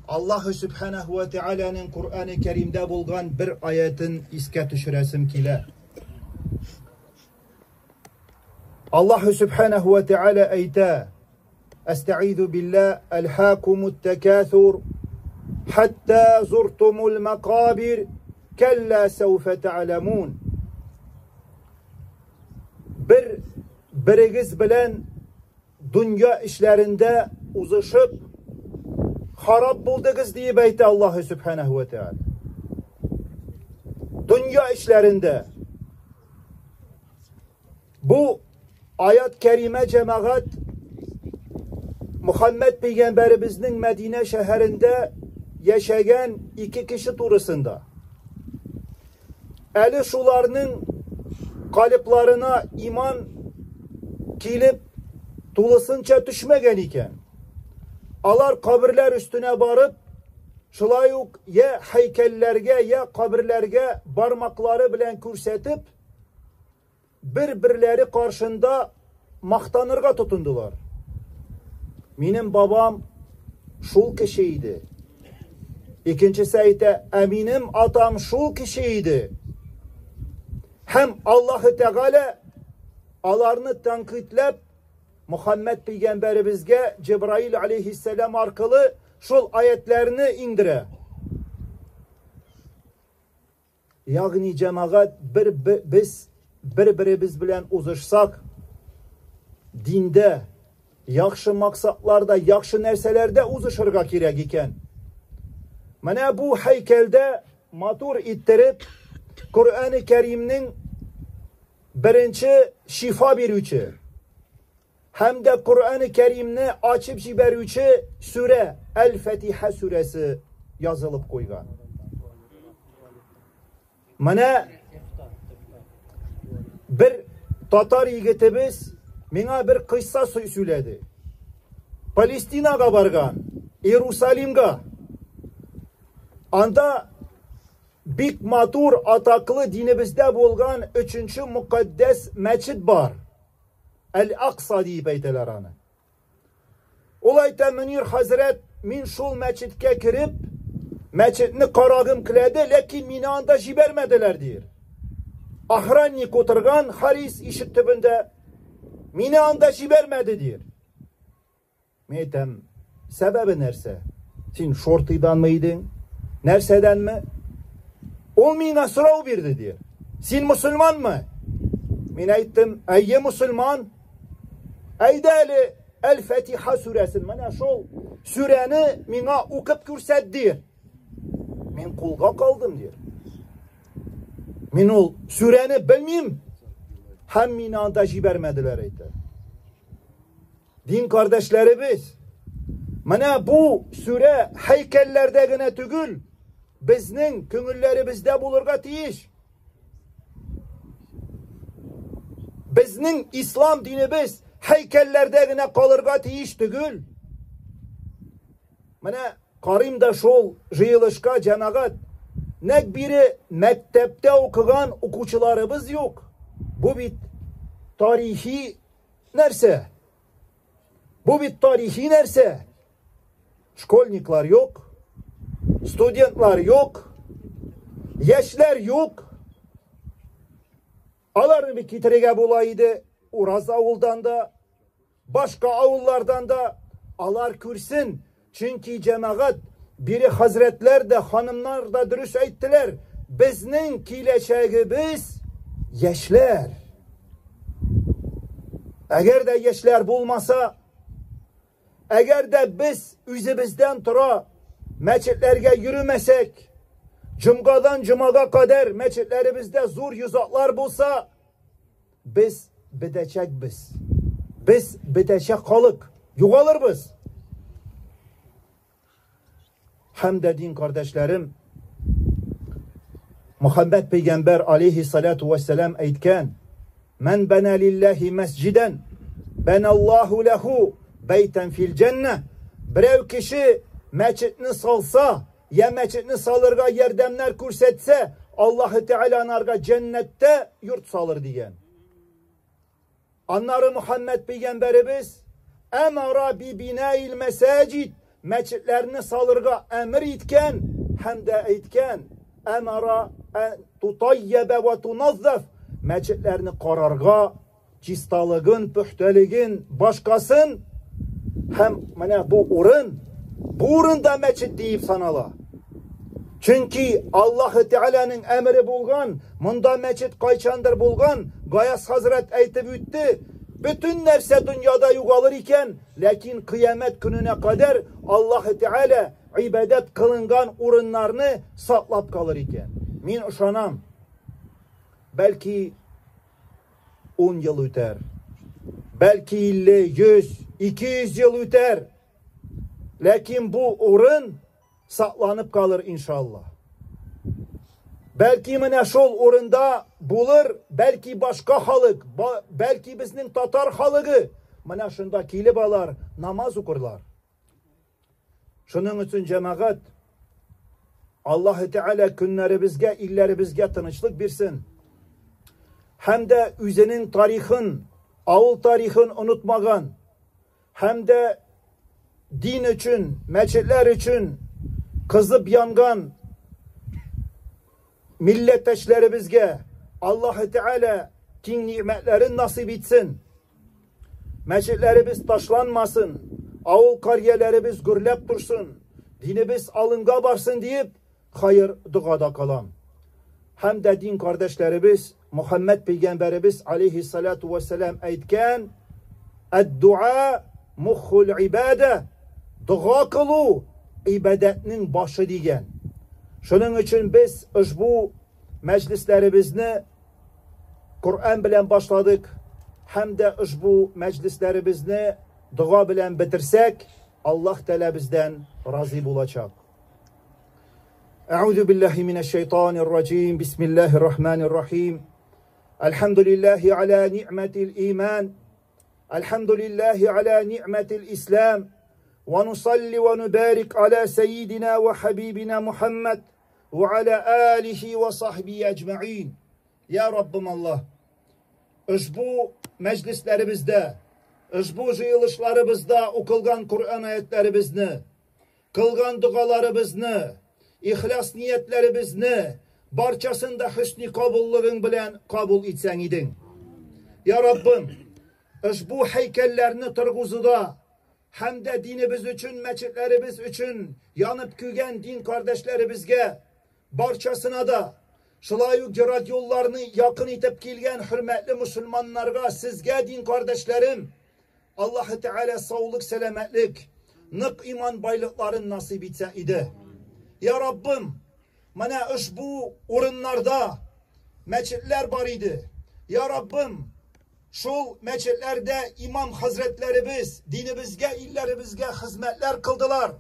Аллаһы Сүбхәнәһү вә Тәгаләнең Коръәне Кәримдә булган бер аятен искә төшерәсем килә. Аллаһы Сүбхәнәһү вә Тәгалә әйтә: Әстәгыйзу биллаһ, әлһакумут тәкәсур хәтта зуртумул мәкабир кәллә сәүфә тәгъләмун. Бер берегез белән Дөнья эшләрендә узышып, харап булдыгыз диеп әйтә Аллаһы Сүбхәнәһү вә Тәгалә. Дөнья эшләрендә. Бу аят кәримә җәмәгать Мөхәммәд пәйгамбәребезнең Мәдинә шәһәрендә яшәгән ике кеше турысында. Әле шуларның калипларына иман килеп тулысынча төшмәгән икән. Алар каберләр өстенә барып, шулай ук я һәйкәлләргә, я каберләргә бармаклары белән күрсәтеп, бер-берләре каршында мактанырга тотындылар. Минем бабам шул кеше иде. Икенчесе әйтә, ә минем атам шул кеше иде. Һәм Аллаһы Тәгалә аларны тәнкыйтьләп Мөхәммәд пәйгамбәребезгә Җәбраил алейхиссәлам аркылы шул аятларны иңдерә. Ягъни җәмәгать бер без бер-беребез белән узышсак, диндә, яхшы максатларда, яхшы нәрсәләрдә узышырга кирәк икән. Менә бу һәйкәлдә матур иттереп Коръән-и Кәримнең беренче шифа бирүче һәм дә Коръән-и Кәримне ачып җибәрүче сүрә Әл-Фатиха сүрәсе язылып куйган. Менә бер татар егетебез миңа бер кыйсса сөйләде. Палестинага барган, Иерусалимга. Анда бик матур, атаклы динебездә булган өченче мөкатдәс мәчет бар. Әл-Акса диеп әйтәләр аны. Ул әйтә, Мөнир хәзрәт, мин шул мәчеткә кереп, мәчетне карагым киләде, ләкин мине анда җибәрмәделәр, дир. Охранник утырган Харис ишек төбендә, мине анда җибәрмәде, дир. Мин әйтәм, сәбәбе нәрсә? Син шортыйданмы идең? Нәрсәдәнме? Ул миңа сорау бирде, ди. Син мусульманмы? Мин әйттем, әйе, мусульман. Әйдә әле Әл-Фатиха сүрәсен, менә шул сүрәне миңа укып күрсәт, ди. Мин кулга калдым, ди. Мин ул сүрәне белмим. Һәм мине анда җибәрмәделәр, әйтә. Дин кардәшләребез, менә бу сүрә һәйкәлләрдә генә түгел, безнең күңелләребездә булырга тиеш. Безнең ислам динебез һәйкәлләрдә генә калырга тиеш түгел. Менә карыйм да шул җыелышка җәмәгать, нәк бире мәктәптә укыган укучыларыбыз юк. Бу бит тарихи Нәрсә? Бу бит тарихи нәрсә. Школьниклар юк, студентлар юк, яшьләр юк. Аларны бит китерергә була иде Ураз авылдан да, башка авыллардан да. Алар күрсен, Чөнки җәмәгать, бире хәзрәтләр дә, ханымнар да дөрес әйттеләр, безнең киләчәгебез яшьләр. Әгәр дә яшьләр булмаса, әгәр дә без үзебездән тора мәчетләргә йөрмәсәк, җомгадан җомага кадәр мәчетләребездә зур йозаклар булса, Без бетәчәкбез. Без бетәчәк халык. Югалырбыз. Һәм дә дин кардәшләрем, Мөхәммәд пәйгамбәр алейхи салату вассалам әйткән: "Ман бана лиллахи масҗидан, баналлаху лаху байтан фил җанна." Берәү кеше мәчетне салса, я мәчетне салырга ярдәмнәр күрсәтсә, Аллаһы Тәгалә анарга җәннәттә йорт салыр дигән. Аннары Мөхәммәд пәйгамбәребез әмара би бинаил мәсаҗид мәчетләрне салырга әмер иткән һәм дә әйткән әмара тутайяба ва туназзаф мәчетләрне карарга чисталыгын, пөхтәлеген, башкасын һәм менә бу урын, бу урында мәчет диеп санала. Чөнки Аллаһы Тәгаләнең әмере булган, монда мәчет кайчандыр булган, Гаяз хәзрәт әйтеп үтте, бөтен нәрсә дөньяда югалыр икән, ләкин кыямәт көненә кадәр Аллаһы Тәгалә гыйбадәт кылынган урыннарны саклап калыр икән. Мин ышанам. Бәлки 10 ел үтәр. Бәлки 50, 100, 200 ел үтәр. Ләкин бу урын сакланып калыр иншалла. Бәлки менә шул урында булыр, бәлки башка халык, бәлки безнең татар халыгы менә шунда килеп алар намаз укырлар. Шуның өчен җәмәгать Аллаһы Тәгалә көннәребезгә, илләребезгә тынычлык бирсен. Һәм дә үзенең тарихын, авыл тарихын онытмаган, һәм дә дин өчен, мәчетләр өчен кызып янган милләттәшләребезгә Аллаһы Тәгалә киң ни'мәтләрен насыйп итсен. Мәчетләребез ташланмасын, авыл карьяләребез гөрләп торсын, динебез алынга барсын диеп, хайыр догада калам. Һәм дә дин кардәшләребез Мухаммед пәйгамбәребез алейхиссалату вассалам әйткән, Әд-дуа муххул ибада, дога кылу ибадәтнең башы дигән. Шуның өчен без ошбу мәҗлесләребезне Коръән белән башладык һәм дә ошбу мәҗлесләребезне дога белән бетерсәк, Аллаһ Тәгалә бездән разый булачак. Әгъузу биллаһи минәш шайтанир раҗим. Бисмиллаһир рахманир рахим. Әлхәмдүлиллаһи аля ни'мәтил иман. Әлхәмдүлиллаһи аля ни'мәтил ислам. Ва нусалли ва нубарик аля сайидина ва хабибина Мухаммад ва аля алихи ва сахби әҗмәин. Я Раббым Аллаһ, ошбу мәҗлесләребездә, ошбу җыелышларыбызда укылган Коръән аятләребезне, кылган догаларыбызны, ихлас ниятләребезне барчасын да хөсни кабуллыгың белән кабул итсәң идең. Я Раббым, ошбу һәйкәлләрне торгызуда һәм дә динебез өчен, мәчетләребез өчен янып көйгән дин кардәшләребезгә барчасына да, шулай ук ерак юлларны якын итеп килгән хөрмәтле мусульманнарга, сезгә дин кардәшләрем, Аллаһы Тәгалә саулык, сәламәтлек, нык иман байлыкларын насыйп итсә иде. Я Раббым, менә ошбу урыннарда мәчетләр бар иде. Я Раббым, шул мәчетләрдә имам хәзрәтләребез динебезгә, илләребезгә хезмәтләр кылдылар.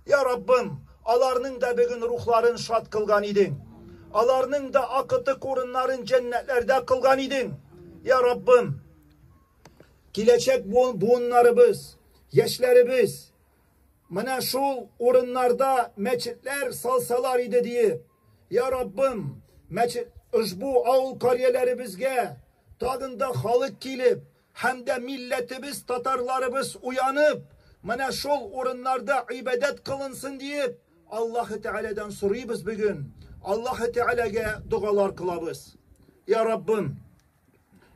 Я Раббым, аларның да бүген рухларын шат кылган идең. Аларның да акытык урыннарын җәннәтләрдә кылган идең. Я Раббым, киләчәк буыннарыбыз, яшьләребез менә шул урыннарда мәчетләр салсалар иде диеп, Я Раббым, мәчет ошбу авыл карьяләребезгә тагын да халык килеп, һәм дә милләтебез, татарларыбыз уянып, менә шул урыннарда гыйбадәт кылынсын диеп, Аллаһы Тәгаләдән сорыйбыз бүген. Аллаһы Тәгаләгә догалар кылабыз. Я Раббым,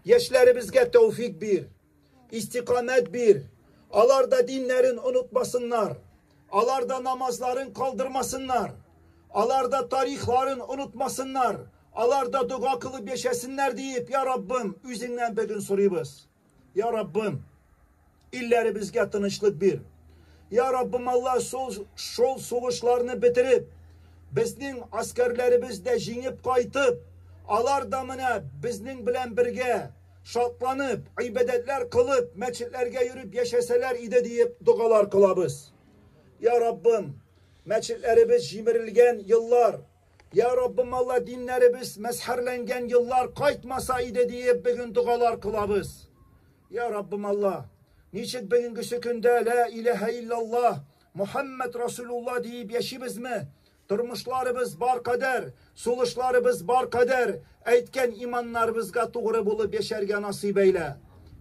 яшьләребезгә тәүфик бир, истикамәт бир. Алар да диннәрен онытмасыннар. Алар да намазларын калдырмасыннар. Алар да тарихларын онытмасыннар. Алар да дога кылып яшәсеннәр диеп, я Раббым, үзеңнән бүген сорыйбыз. Я Раббым, илләребезгә тынычлык бир. Я Раббым Алла, шул, шул сугышларны бетереп, безнең аскәрләребез дә җиңеп кайтып, алар да менә безнең белән бергә шатланып, гыйбадәтләр кылып, мәчетләргә йөреп яшәсәләр иде диеп догалар кылабыз. Я Раббым, мәчетләребез җимерелгән еллар, Я Раббым Алла, диннәребез мәсхәрләнгән еллар кайтмаса иде диеп бүген догалар кылабыз. Я Раббым Алла, ничек бүгенгесе көндә лә иләһә иллаллаһ, Мухаммад Расулулла диеп яшибезме? Тормышларыбыз бар кадәр, сулышларыбыз бар кадәр, әйткән иманнарыбызга тугры булып яшәргә насыйп әйлә.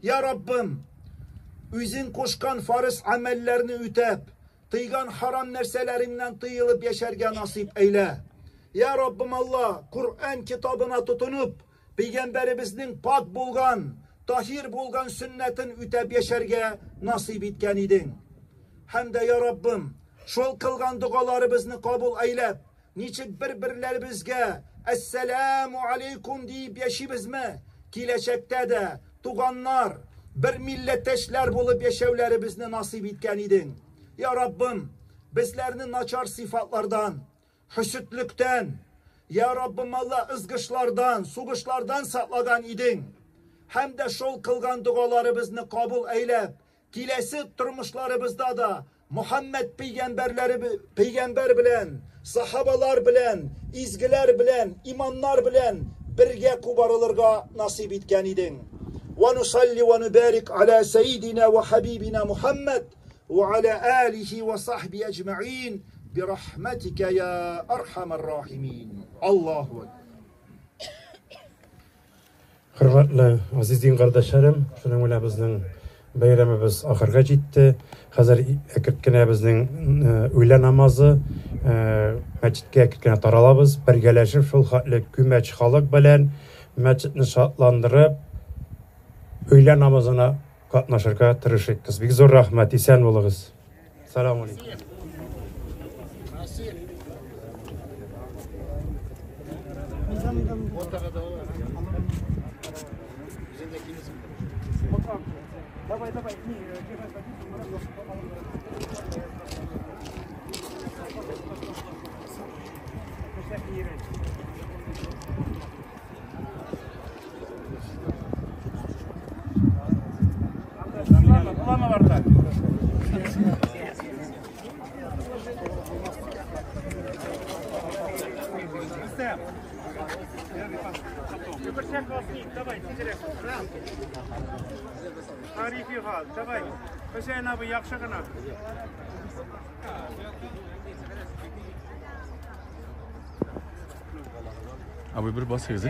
Я Раббым, үзең кушкан фарыз гамәлләрне үтәп, Тыйган харам нәрсәләреңнән тыелып яшәргә насыйп әйлә. Я Раббым Алла, Коръән китабына тотынып, пәйгамбәребезнең пак булган, таһир булган сөннәтен үтәп яшәргә насыйп иткән идең. Һәм дә, я Раббым, шул кылган догаларыбызны кабул әйләп, ничек бер-берләребезгә Әссәләмү алейкум диеп яшибезме, киләчәктә дә туганнар, бер милләттәшләр булып яшәүләребезне насыйп иткән идең. Я Раббым, безләрне начар сыйфатлардан, хөсетлектән, Я Раббым Алла, ызгышлардан, сугышлардан саклаган идең. Һәм дә шул кылган догаларыбызны кабул әйләп, Киләсе тормышларыбызда да Мөхәммәд пәйгамбәрләре пәйгамбәр белән, сахабалар белән, изгеләр белән, имамнар белән бергә кубарылырга насыйп иткән идең. Ва нусалли ва нубарик аля сәйдина ва хабибина Мухаммад ва аля алихи ва сахби әҗмәин бирахматика я архамар рахимин. Аллаһу акбар. Хөрмәтле азиз дин кардәшләрем, шуның белән безнең бәйрәмебез ахырга җитте. Хәзер әкрт кенә безнең өйлә намазы, мәчеткә әкрт кенә таралабыз. Бергәләшеп шул хәтле күмәч халык белән мәчетне шатландырып, өйлә намазына катнашырга тырышыйк. Бик зур рәхмәт, исән булыгыз. Салам алейкум. Давай, давай, не, Давай, Хөсәен абый, яхшы гына. Абый, бер басыгыз.